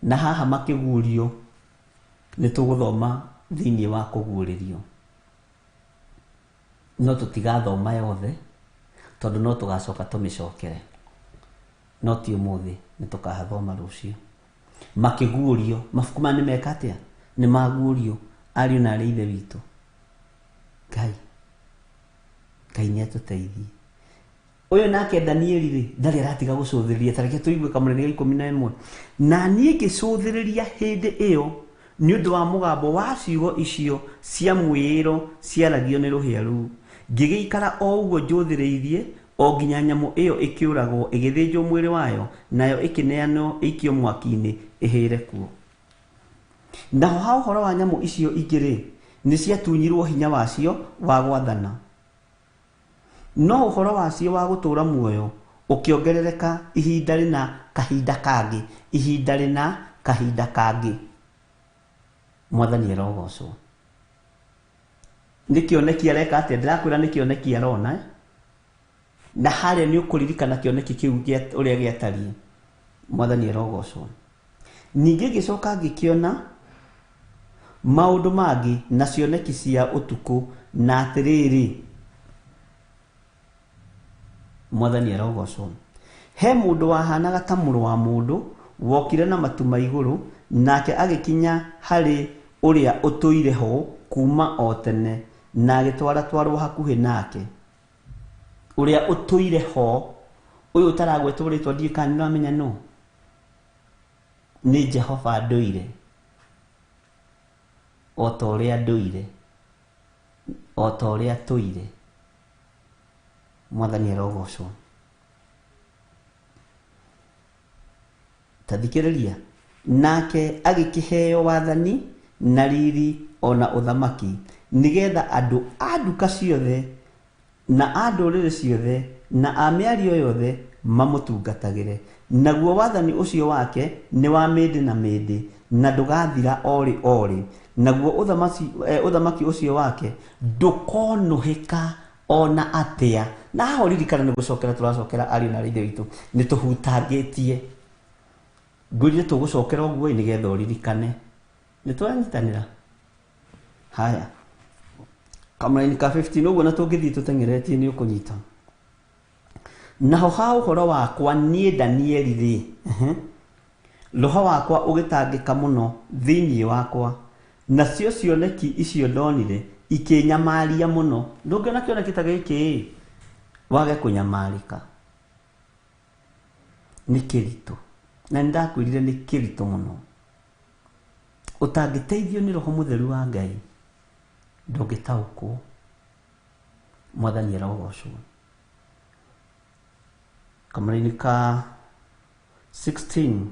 Na haha makĩguũrio nĩ tũgũthoma thĩinĩ wa kũguũrĩrio. No tũtigathoma yothe tondũ no tũgacoka tũmĩcokere. No ti ũmũthĩ, nĩ tũkahathoma rũciũ. Makĩguũrio, mabuku maya nĩ meka atĩa? Nĩ maguũrio, ariũ na arĩ ithe witũ. Ngai, Ngai nĩ atũteithie. Ũyũ nake Danieli rĩ, ndarĩ aratiga gũcũthĩrĩria, ta reke tũigue kamũranĩ ga 11. Na niĩ ngĩcũthĩrĩria hĩndĩ ĩyo nĩ ũndũ wa mũgambo wa ciugo icio cia mwĩĩro ciaragio nĩ rũhĩa rũu. Ngĩgĩikara o ũguo njũthĩrĩirie o nginya nyamũ ĩyo ĩkĩũragwo, ĩgĩthĩnjwo mwĩrĩ wayo, nayo ĩkĩneanwo ĩikio mwaki-inĩ ĩhĩre kuo. Naho ha ũhoro wa nyamũ icio ingĩ rĩ, nĩ ciatunyirwo hinya wacio wa gwathana. No ũhoro wacio wa gũtũũra muoyo ũkĩongerereka ihinda rĩna kahinda kangĩ, ihinda rĩna Kahinda kangĩ. Mwathani arogocwo. Nĩ kĩoneki areka atĩa? Ndĩrakwĩra nĩ kĩoneki arona, eh? Na harĩa nĩ ũkũririkana kĩoneki kĩu ũrĩa gĩatariĩ. Mwathani arogocwo. Ningĩ ngĩcoka ngĩkĩona maũndũ mangĩ na cioneki cia ũtukũ, na atĩrĩrĩ, Mwathani arogocwo, he mũndũ wahanaga ta mũrũ wa mũndũ wokire na matu ma igũrũ, nake agĩkinya harĩ ũrĩa ũtũire ho kuma o tene, na agĩtwaratwarwo hakuhĩ nake. Ũrĩa ũtũire ho, ũyũ ũtaragwetwo rĩtwa ndiũĩ kana nĩũramenya nũ? Nĩ Jehova ndũire, o ta ũrĩa ndũire, o ta ũrĩa tũire. Mwathani arogocwo. Ta thikĩrĩria. Nake agĩkĩheo wathani na riri ona ũthamaki, nĩgetha andũ a nduka ciothe na a ndũrĩrĩ ciothe na a mĩario yothe mamũtungatagĩre. Naguo wathani ũcio wake nĩ wa mĩndĩ na mĩndĩ, na ndũgathira orĩ orĩ. Naguo ũthamaki ũcio wake ndũkonũhĩka ona atĩa. Na haha ũririkana nĩ gũcokera tũracokera ariũ na ithe witũ, nĩ tũhutangĩtie. Ngwĩrire tũgũcokera ũguo nĩgetha ũririkane. Nĩ tũranyitanĩra? Haya. Kamũraini ka 15 ũguo, na tũngĩthiĩ tũteng'eretie nĩ ũkũnyita. Naho ha ũhoro wakwa niĩ Danieli rĩ, roho wakwa ũgĩtangĩka mũno thĩinĩ wakwa, nacio cioneki icio ndonire ikĩnyamaria mũno. Ndũngĩona kĩoneki ta gĩkĩ wage kũnyamarĩka. Nĩ kĩritũ, na nĩ ndakwĩrire nĩ kĩritũ mũno. Ũtangĩteithio nĩ Roho Mũtheru wa Ngai ndũngĩtaũkwo. Mwathani arogocwo. Kamũraini ka 16,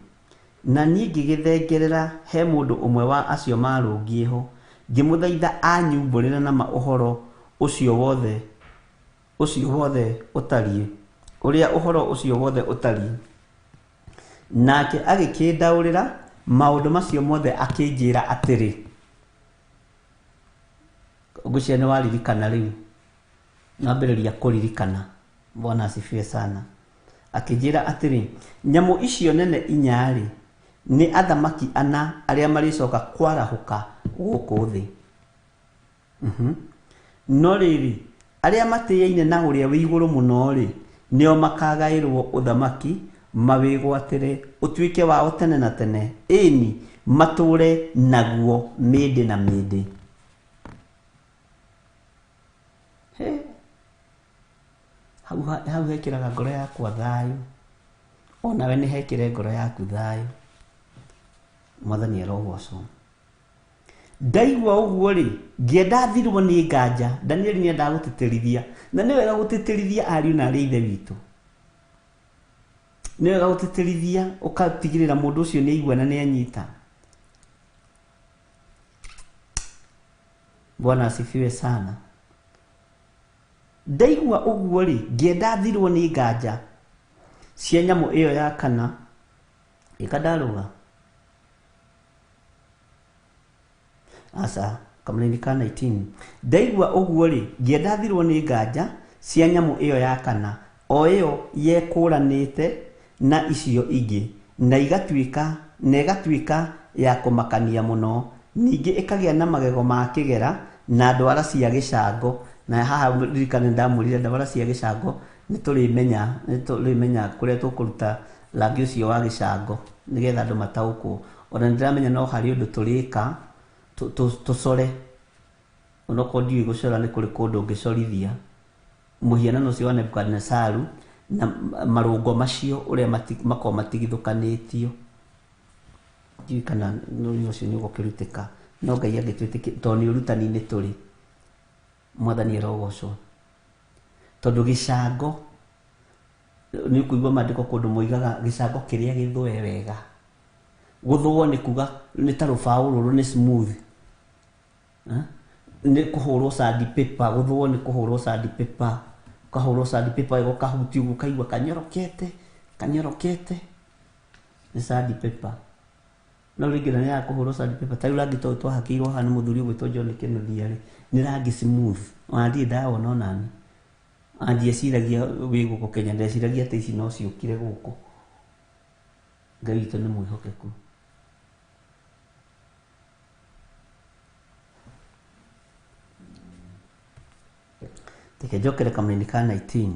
na niĩ ngĩgĩthengerera he mũndũ ũmwe wa acio marũngiĩ ho, ngĩmũthaitha anyumbũrĩre nama ũhoro ũcio wothe, ũcio wothe ũtariĩ, ũrĩa ũhoro ũcio wothe ũtariĩ. Nake agĩkĩndaũrĩra maũndũ macio mothe, akĩnjĩra atĩrĩ, ngwĩciria nĩ waririkana rĩu, nambĩrĩria kũririkana. Bwana asifiwe sana. Akĩnjĩra atĩrĩ, nyamũ icio nene inya-rĩ, nĩ athamaki ana arĩa marĩcoka kwarahũka gũkũ thĩ. No rĩrĩ, arĩa matĩaine na ũrĩa wĩ igũrũ mũno-rĩ, nĩo makagaĩrwo ũthamaki, mawĩgwatĩre ũtuĩke wao tene na tene, ĩni matũre naguo mĩndĩ na mĩndĩ. He. Hau hekĩraga ngoro yakwa thayũ, onawe nĩ hekĩre ngoro yaku thayũ. Mwathani arogocwo. Ndaigua ũguo rĩ, ngĩenda thirwo nĩ nganja. Danieli nĩ endaga gũtĩtĩrithia, na nĩ wega gũtĩtĩrithia ariũ na arĩ a ithe witũ. Nĩ wega gũtĩtĩrithia, ũgatigĩrĩra mũndũ ũcio nĩ aigua na nĩ anyita. Bwana asifiwe sana. Ndaigua ũguo rĩ, ngĩenda thirwo nĩ nganja cia nyamũ ĩyo ya kana ĩkandarũga. Aca, kamũraini ka 19. Ndaigua ũguo rĩ, ngĩenda thirwo nĩ nganja cia nyamũ ĩyo ya kana, o ĩyo yekũranĩte na icio ingĩ, na igatuĩka, na ĩgatuĩka ya kũmakania mũno. Ningĩ ĩkagĩa na magego ma kĩgera na ndwara cia gĩcango. Na haha ririkana ndamwĩrire ndwara cia gĩcango nĩ tũrĩmenya kũrĩa tũkũruta rangi ũcio wa gĩcango nĩgetha andũ mataũkwo. Ona nĩ ndĩramenya no harĩ ũndũ tũrĩka tũcore, onokorwo ndiũĩ gũcora nĩ kũrĩ kũndũ ũngĩcorithia mũhianano ũcio wa Nebukadnezaru na marũngo macio ũrĩa makoragwo matigithũkanĩtio. Ndiũĩ kana ũndũ ũcio nĩ ũgũkĩrutĩka, no Ngai angĩtwĩtĩkia, tondũ nĩ ũrutani-inĩ tũrĩ. Mwathani arogocwo. Tondũ gĩcango, nĩ ũkũigua maandĩko kũndũ moigaga gĩcango kĩrĩa gĩthũe wega. Gũthũo nĩ kuga nĩ ta rũbaũ rũrũ nĩ smooth. Nĩ kũhũrwo sandpaper, gũthũo nĩ kũhũrwo sandpaper. Ũkahũrwo sandpaper wega ũkahutia ũguo ũkaigua kanyorokete, kanyorokete. Nĩ sandpaper. No rĩngĩ na nĩ ya kũhũrwo sandpaper. Ta rĩu rangi ta ũyũ twahakĩirwo haha nĩ mũthuri ũgwĩtwo John Kĩnuthia rĩ, nĩ rangi smooth. Ona ndirĩ ndawona onani. Ona ndieciragia wĩ gũkũ Kenya, ndeciragia atĩ ici no ciũkire gũkũ. Ngai witũ nĩ mwĩhokeku. Reke njokere kamũraini ka 19.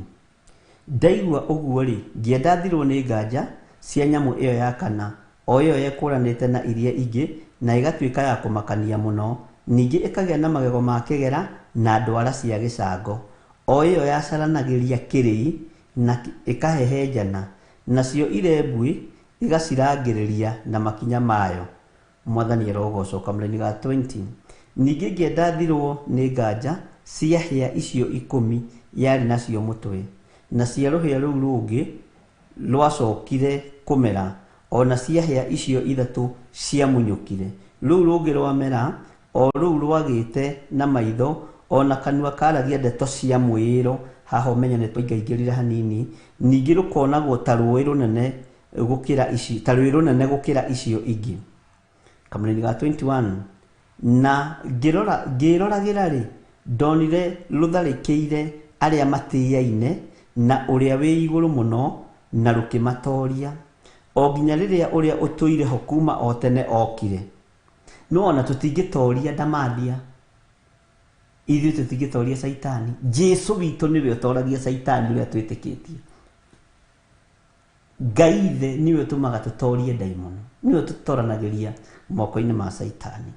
Ndaigua ũguo-rĩ, ngĩenda thirwo nĩ nganja cia nyamũ ĩyo ya kana, o ĩyo yekũũranĩte na iria ingĩ na ĩgatuĩka ya kũmakania mũno, ningĩ ĩkagĩa na magego ma kĩgera na ndwara cia gĩcango, o ĩyo yacaranagĩria kĩrĩi na ĩkahehenjana, nacio irembuĩ ĩgacirangĩrĩria na makinya mayo. Mwathani arogocwo. Kamũraini ga 20. Ningĩ ngĩenda thirwo nĩ nganja cia hĩa icio ikũmi yarĩ nacio mũtwe, na cia rũhĩa rũu rũngĩ rwacokire kũmera, o na cia hĩa icio ithatũ ciamunyũkire. Rũu rũngĩ rwamera, o rũu rwagĩte na maitho, o na kanua kaaragia ndeto cia mwĩĩro, haha ũmenye nĩ twaingaingĩrire hanini, ningĩ rũkonagwo ta rũũĩ rũnene gũkĩra ici, ta rũũĩ rũnene gũkĩra icio ingĩ. Kamũraini ga 21. Na ngĩrora, ngĩĩroragĩra-rĩ, ndonire rũtharĩkĩire arĩa matĩaine na Ũrĩa wĩ Igũrũ Mũno, na rũkĩmatooria, o nginya rĩrĩa Ũrĩa ũtũire ho kuuma o tene ookire. No o na tũtingĩtooria ndamathia, ithuĩ tũtingĩtooria Caitani. Jesu witũ nĩwe ũtooragia Caitani ũrĩa twĩtĩkĩtie. Ngai Ithe nĩwe ũtũmaga tũtorie ndaimono, nĩwe ũtũtoranagĩria moko-inĩ ma Caitani.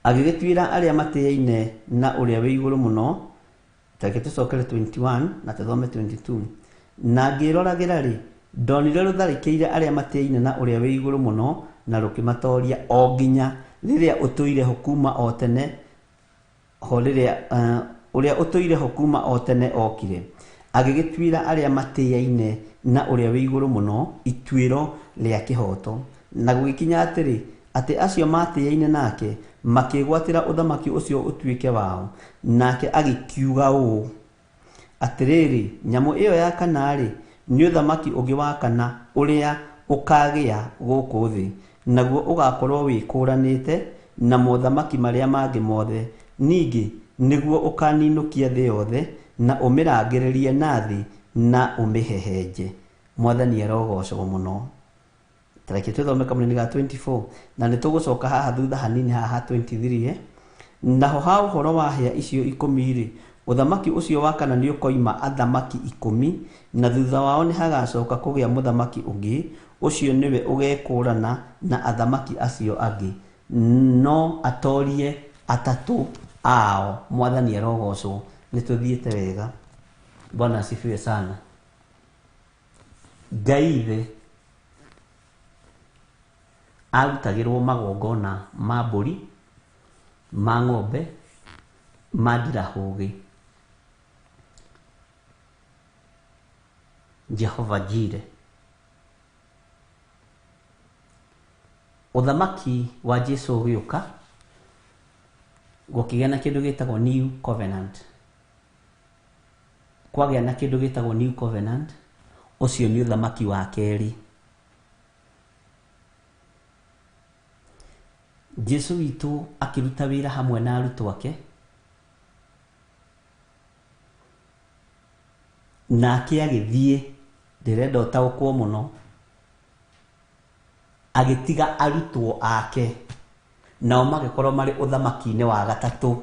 Agĩgĩtuĩra arĩa matĩaine na Ũrĩa wĩ Igũrũ Mũno, tareke tũcokere 21 na tũthome 22. Na ngĩĩroragĩra-rĩ, ndonire rũtharĩkĩire arĩa matĩaine na Ũrĩa wĩ Igũrũ Mũno na rũkĩmatoria, o nginya rĩrĩa ũtũire ho kuuma o tene ho rĩrĩa ũrĩa ũtũire ho kuuma o tene okire, agĩgĩtuĩra arĩa matĩaine na Ũrĩa wĩ Igũrũ Mũno ituĩro rĩa kĩhooto. Na gũgĩkinya atĩrĩ, atĩ acio maatĩaine nake makĩĩgwatĩra ũthamaki ũcio ũtuĩke wao, nake agĩkiuga ũũ, Atĩrĩrĩ, nyamũ ĩyo ya kana-rĩ, nĩ ũthamaki ũngĩ wa kana ũrĩa ũkaagĩa gũkũ thĩ, naguo ũgaakorũo wĩkũũranĩte na mothamaki marĩa mangĩ mothe, ningĩ nĩguo ũkaaninũkia thĩ yothe, na ũmĩrangĩrĩrie na thĩ na ũmĩhehenje. Mwathani arogoocwo mũno. Ta reke twĩthome kamũraini ga 24 na nĩ tũgũcoka haha thutha hanini haha ha 23 eh? Naho ha ũhoro wa hĩa icio ikũmi-rĩ, ũthamaki ũcio wa kana nĩũkoima athamaki ikũmi, na thutha wao nĩhagacoka kũgĩa mũthamaki ũngĩ, ũcio nĩwe ũgekũũrana na athamaki acio angĩ, no atorie atatũ ao. Mwathani arogocwo. Nĩtũthiĩte wega. Bwana asifiwe sana. Ngai Ithe arutagĩrwo magongona ma mbũri, ma ng'ombe, ma ndirahũgĩ. Jehova Jireh. Ũthamaki wa Jesu ũgĩũka, gũkĩgĩa na kĩndũ gĩtagwo New Covenant. Kwagĩa na kĩndũ gĩtagwo New Covenant, ũcio nĩ ũthamaki wa kerĩ. Jesu witũ akĩruta wĩra hamwe na arutwo ake, nake agĩthiĩ, ndĩrenda ũtaũkwo mũno, agĩtiga arutwo ake, nao magĩkorwo marĩ ũthamaki-inĩ wa gatatũ.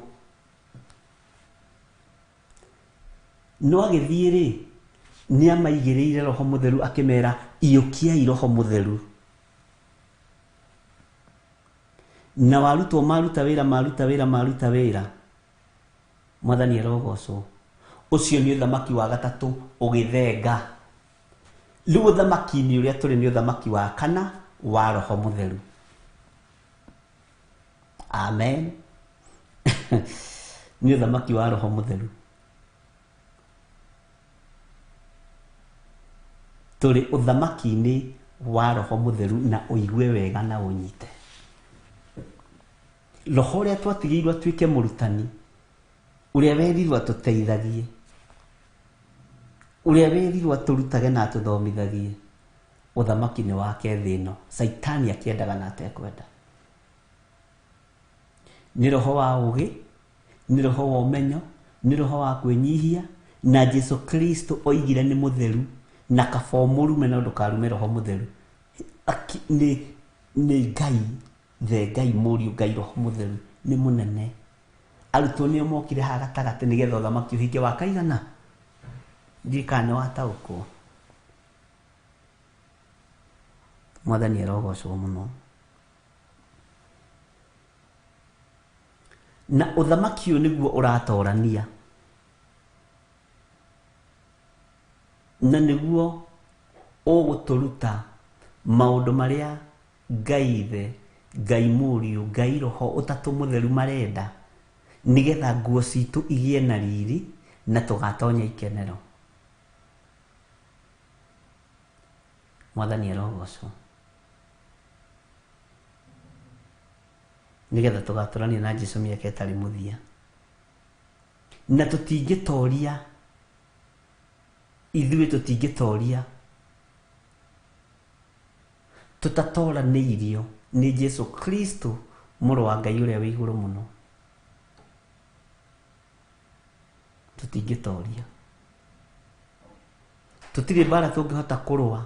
No agĩthiĩ-rĩ, nĩamaigĩrĩire Roho Mũtheru akĩmera, iyũkiai Roho Mũtheru. Nao arutwo maruta wĩra, maruta wĩra, maruta wĩra, Mwathani arogocwo. Ũcio nĩ ũthamaki wa gatatũ ũgĩthenga. Rĩu ũthamaki-inĩ ũrĩa tũrĩ nĩ ũthamaki wa kana wa Roho Mũtheru. Amen. Nĩ ũthamaki wa Roho Mũtheru. Tũrĩ ũthamaki-inĩ wa Roho Mũtheru na ũigue wega na ũnyite. Roho ũrĩa twatigĩirwo atuĩke mũrutani, ũrĩa werirwo atũteithagie, ũrĩa werirwo atũrutage na atũthomithagie, Ũthamaki nĩ wake thĩ ĩno, Caitani akĩendaga na atekwenda. Nĩ roho wa ũũgĩ, nĩ roho wa ũmenyo, nĩ roho wa kwĩnyihia, na Jesu Kristo oigire nĩ mũtheru, na kaba ũmũrume no ndũkarume roho mũtheru. Aki, nĩ, nĩ Ngai, the Ngai Mũriũ, Ngai Roho Mũtheru, nĩ mũnene. Arutwo nĩo mokire haha gatagatĩ nĩgetha ũthamaki ũhinge wa kaigana. Ndiũĩ kana nĩ wataũkwo. Mwathani arogocwo mũno. Na ũthamaki ũyũ nĩguo ũratorania. Na nĩguo ũgũtũruta maũndũ marĩa Ngai Ithe, Ngai Mũriũ, Ngai Roho Ũtatũ Mũtheru marenda, nĩgetha nguo citũ igĩe na riri na tũgatonya ikenero. Mwathani arogocwo. Nĩgetha tũgatũrania na Jesu mĩaka ĩtarĩ mũthia. Na tũtingĩtoria, ithuĩ tũtingĩtoria tũtatoranĩirio nĩ Jesu Kristo mũrũ wa Ngai ũrĩa wĩ igũrũ mũno. Tũtingĩtoria. Tũtirĩ mbara tũngĩhota kũrũa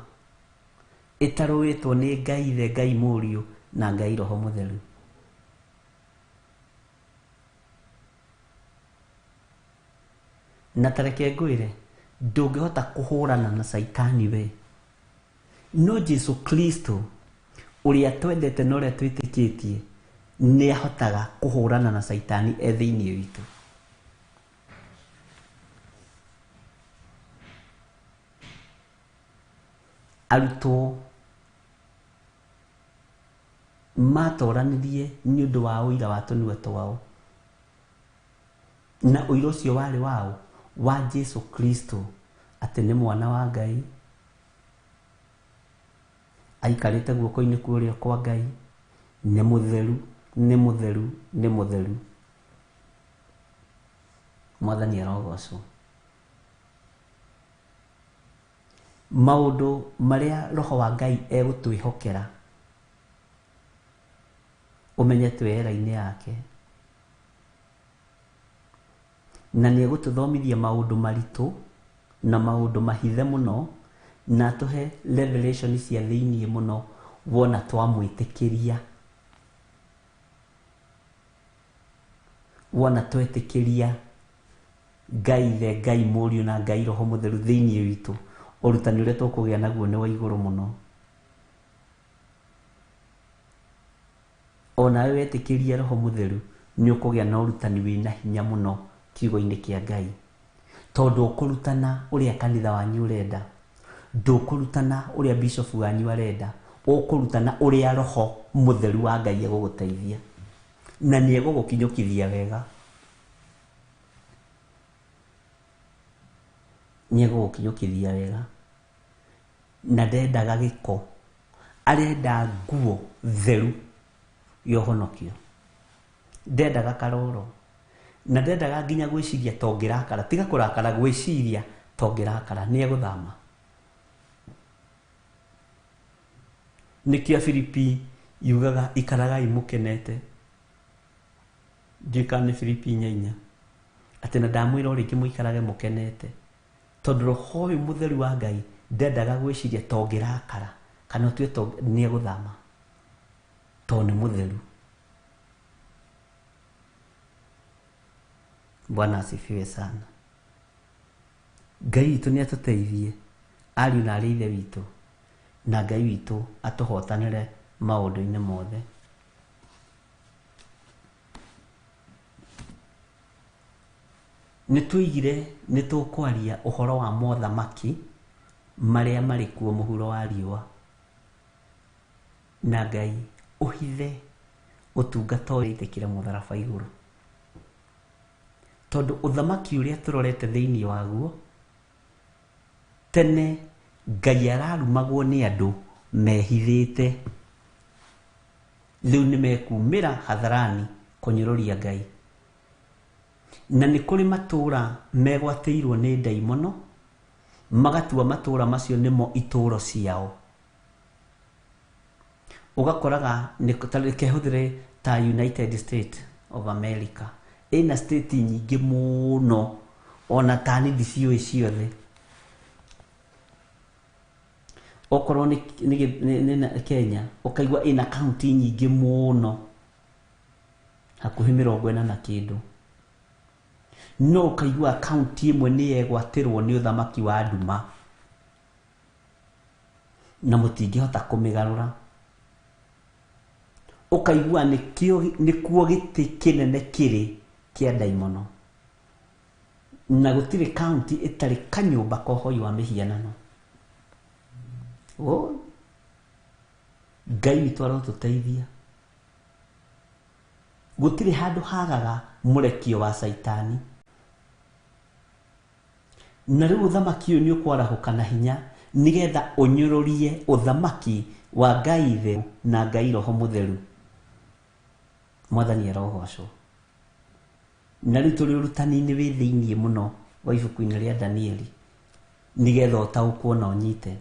ĩtarũĩtwo nĩ Ngai Ithe, Ngai Mũriũ na Ngai Roho Mũtheru. Na ta reke ngwĩre, ndũngĩhota kũhũrana na Caitani we. No Jesu Kristo ũrĩa twendete na ũrĩa twĩtĩkĩtie nĩ ahotaga kũhũrana na Caitani e thĩinĩ witũ. Arutwo matoranirie nĩ ũndũ wa ũira wa tũnua twao. Na ũira ũcio warĩ waũ? Wa Jesu Kristo, atĩ nĩ mwana wa Ngai, aikarĩte guoko-inĩ kwa ũrĩo kwa Ngai, nĩ mũtheru, nĩ mũtheru, nĩ mũtheru. Mwathani arogocwo. Maũndũ marĩa Roho wa Ngai egũtwĩhokera, ũmenye twĩ era-inĩ yake. Na nĩ egũtũthomithia maũndũ maritũ na maũndũ mahithe mũno, na atũhe revelation cia thĩiniĩ mũno wona twamwĩtĩkĩria. Wona twetĩkĩria Ngai Ithe, Ngai Mũriũ na Ngai Roho Mũtheru thĩiniĩ witũ, ũrutani ũrĩa tũkũgĩa naguo nĩ wa igũrũ mũno. O nawe wetĩkĩria Roho Mũtheru nĩ ũkũgĩa na ũrutani wĩna hinya mũno kiugo-inĩ kĩa Ngai. Tondũ ũkũrutana ũrĩa kanitha wanyu ũrenda, ndũkũrutana ũrĩa bishop wanyu arenda, ũkũrutana ũrĩa Roho Mũtheru wa Ngai egũgũteithia. Na nĩ egũgũkinyũkithia wega. Nĩ egũgũkinyũkithia wega. Na ndendaga gĩko, arenda nguo theru ya ũhonokio. Ndendaga karoro. Na ndendaga nginya gwĩciria ta ũngĩrakara. Tiga kũrakara, gwĩciria ta ũngĩrakara. Nĩ egũthama. Nĩkĩo Filipi yugaga ikaragai mũkenete. Ndiũĩ kana nĩ Filipi inya inya. Atĩ na ndamwĩra o rĩngĩ mũikarage mũkenete. Tondũ Roho ũyũ Mũtheru wa Ngai ndendaga gwĩciria ta ũngĩrakara kana ũtue ta nĩ egũthama. Tondũ nĩ mũtheru. Bwana asifiwe sana. Ngai witũ nĩ atũteithie ariũ na arĩ ithe witũ, na Ngai witũ atũhotanĩre maũndũ-inĩ mothe. Nĩ twoigire nĩ tũkwaria ũhoro wa mothamaki marĩa marĩ kuo mũhuro wa riũa. Na Ngai ũhithe ũtungata ũyũ aitĩkĩre mũtharaba igũrũ. Tondũ ũthamaki ũrĩa tũrorete thĩinĩ waguo, tene Ngai ararumagwo nĩ andũ mehithĩte. Rĩu nĩ mekumĩra hadharani kũnyũrũria Ngai. Na nĩ kũrĩ matũũra megwatĩirwo nĩ ndaimono, magatua matũũra macio nĩmo itũũro ciao. Ũgakoraga nĩ ta United States of America ĩna state nyingĩ mũno ona tani ndiciũĩ ciothe. Okorwo nĩ Kenya ũkaigua ĩna kaunti nyingĩ mũno hakuhĩ 40 na kĩndũ, no ũkaigua kaunti ĩmwe nĩ yegwatĩrwo nĩ ũthamaki wa nduma na mũtingĩhota kũmĩgarũra. Ũkaigua nĩkuo gĩtĩ kĩnene kĩrĩ kĩa ndaimono na gũtirĩ kaunti ĩtarĩ kanyũmba ka ũhoi wa mĩhianano. Ngai witũ arotũteithia. Gũtirĩ handũ hagaga mũrekio wa caitani. Na rĩu ũthamaki ũyũ nĩ ũkwarahũka na hinya nĩgetha ũnyũrũrie ũthamaki wa Ngai Ithe na Ngai Roho Mũtheru. Mwathani arogocwo. Na rĩu tũrĩ ũrutani-inĩ wĩ thĩiniĩ mũno wa ibuku-inĩ rĩa Danieli nĩgetha ũtaũkwo na ũnyite.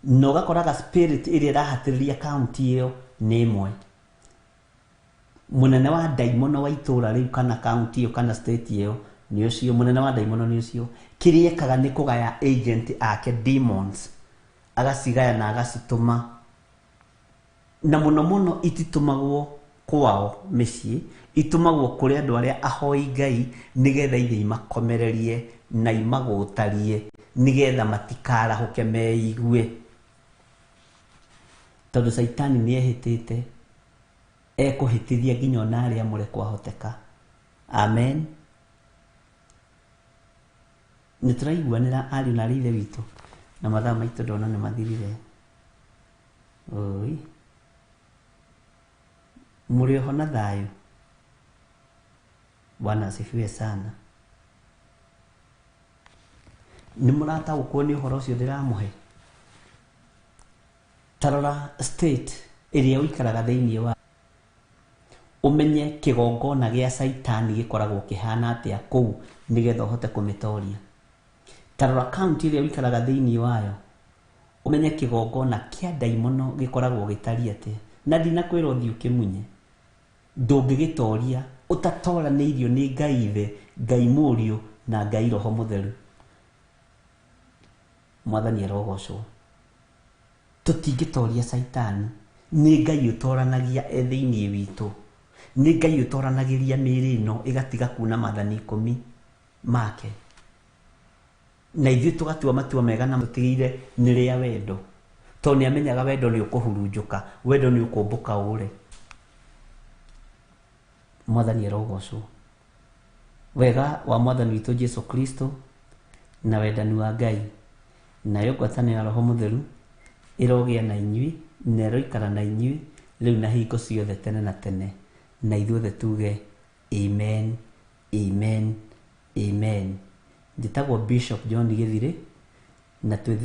Na ũgakoraga spirit ĩrĩa ĩrahatĩrĩria kaunti ĩyo nĩ ĩmwe. Mũnene wa ndaimono wa itũra rĩu kana kaunti ĩyo kana state ĩyo nĩ ũcio, mũnene wa ndaimono nĩ ũcio. Kĩrĩa ekaga nĩ kũgaya agent ake demons, agacigaya na agacitũma, na mũno mũno ititũmagwo kwao mĩciĩ, itũmagwo kũrĩ andũ arĩa ahoi Ngai nĩgetha ithiĩ imakomererie na imagũtarie nĩgetha matikarahũke meigue, tondũ caitani nĩ ehĩtĩte ekũhĩtithia nginya ona arĩa amũre kwahoteka. Amen. Nĩ tũraiguanĩra ariũ na arĩ ithe witũ, na mathaa maitũ ndona nĩ mathirire. Oi, mũrĩ oho na thayũ? Bwana asifiwe sana. Nĩ mũrataũkwo nĩ ũhoro ũcio ndĩramũhe? Tarora state ĩrĩa ũikaraga thĩiniĩ wa, ũmenye kĩgongona gĩa caitani gĩkoragwo kĩhana atĩa kũu nĩgetha ũhote kũmĩtoria. Tarora kaunti ĩrĩa ũikaraga thĩiniĩ wayo, ũmenye kĩgongona kĩa ndaimono gĩkoragwo gĩtariĩ atĩa. Na ndinakwĩra ũthiĩ ũkĩmunye, ndũngĩgĩtoria ũtatoranĩirio nĩ Ngai Ithe, Ngai Mũriũ na Ngai Roho Mũtheru. Mwathani arogocwo. Tũtingĩtoria caitani, nĩ Ngai ũtoranagia e thĩiniĩ witũ. Nĩ Ngai ũtoranagĩria mĩĩrĩ ĩno ĩgatiga kuna maathani 10 make, na ithuĩ tũgatua matua mega na tũtigĩire nĩ rĩa wendo, tondũ nĩ amenyaga wendo nĩ ũkũhurunjũka, wendo nĩ ũkũmbũka ũre. Mwathani arogocwo. Wega wa Mwathani witũ Jesu Kristo na wendani wa Ngai nayo ngwatanĩro ya Roho Mũtheru ĩrogĩa na inyuĩ na ĩroikara na inyuĩ rĩu na hingo ciothe tene na tene, na ithuothe tuge amen, amen, amen. Njĩtagwo Bishop John Gĩthirĩ na twĩ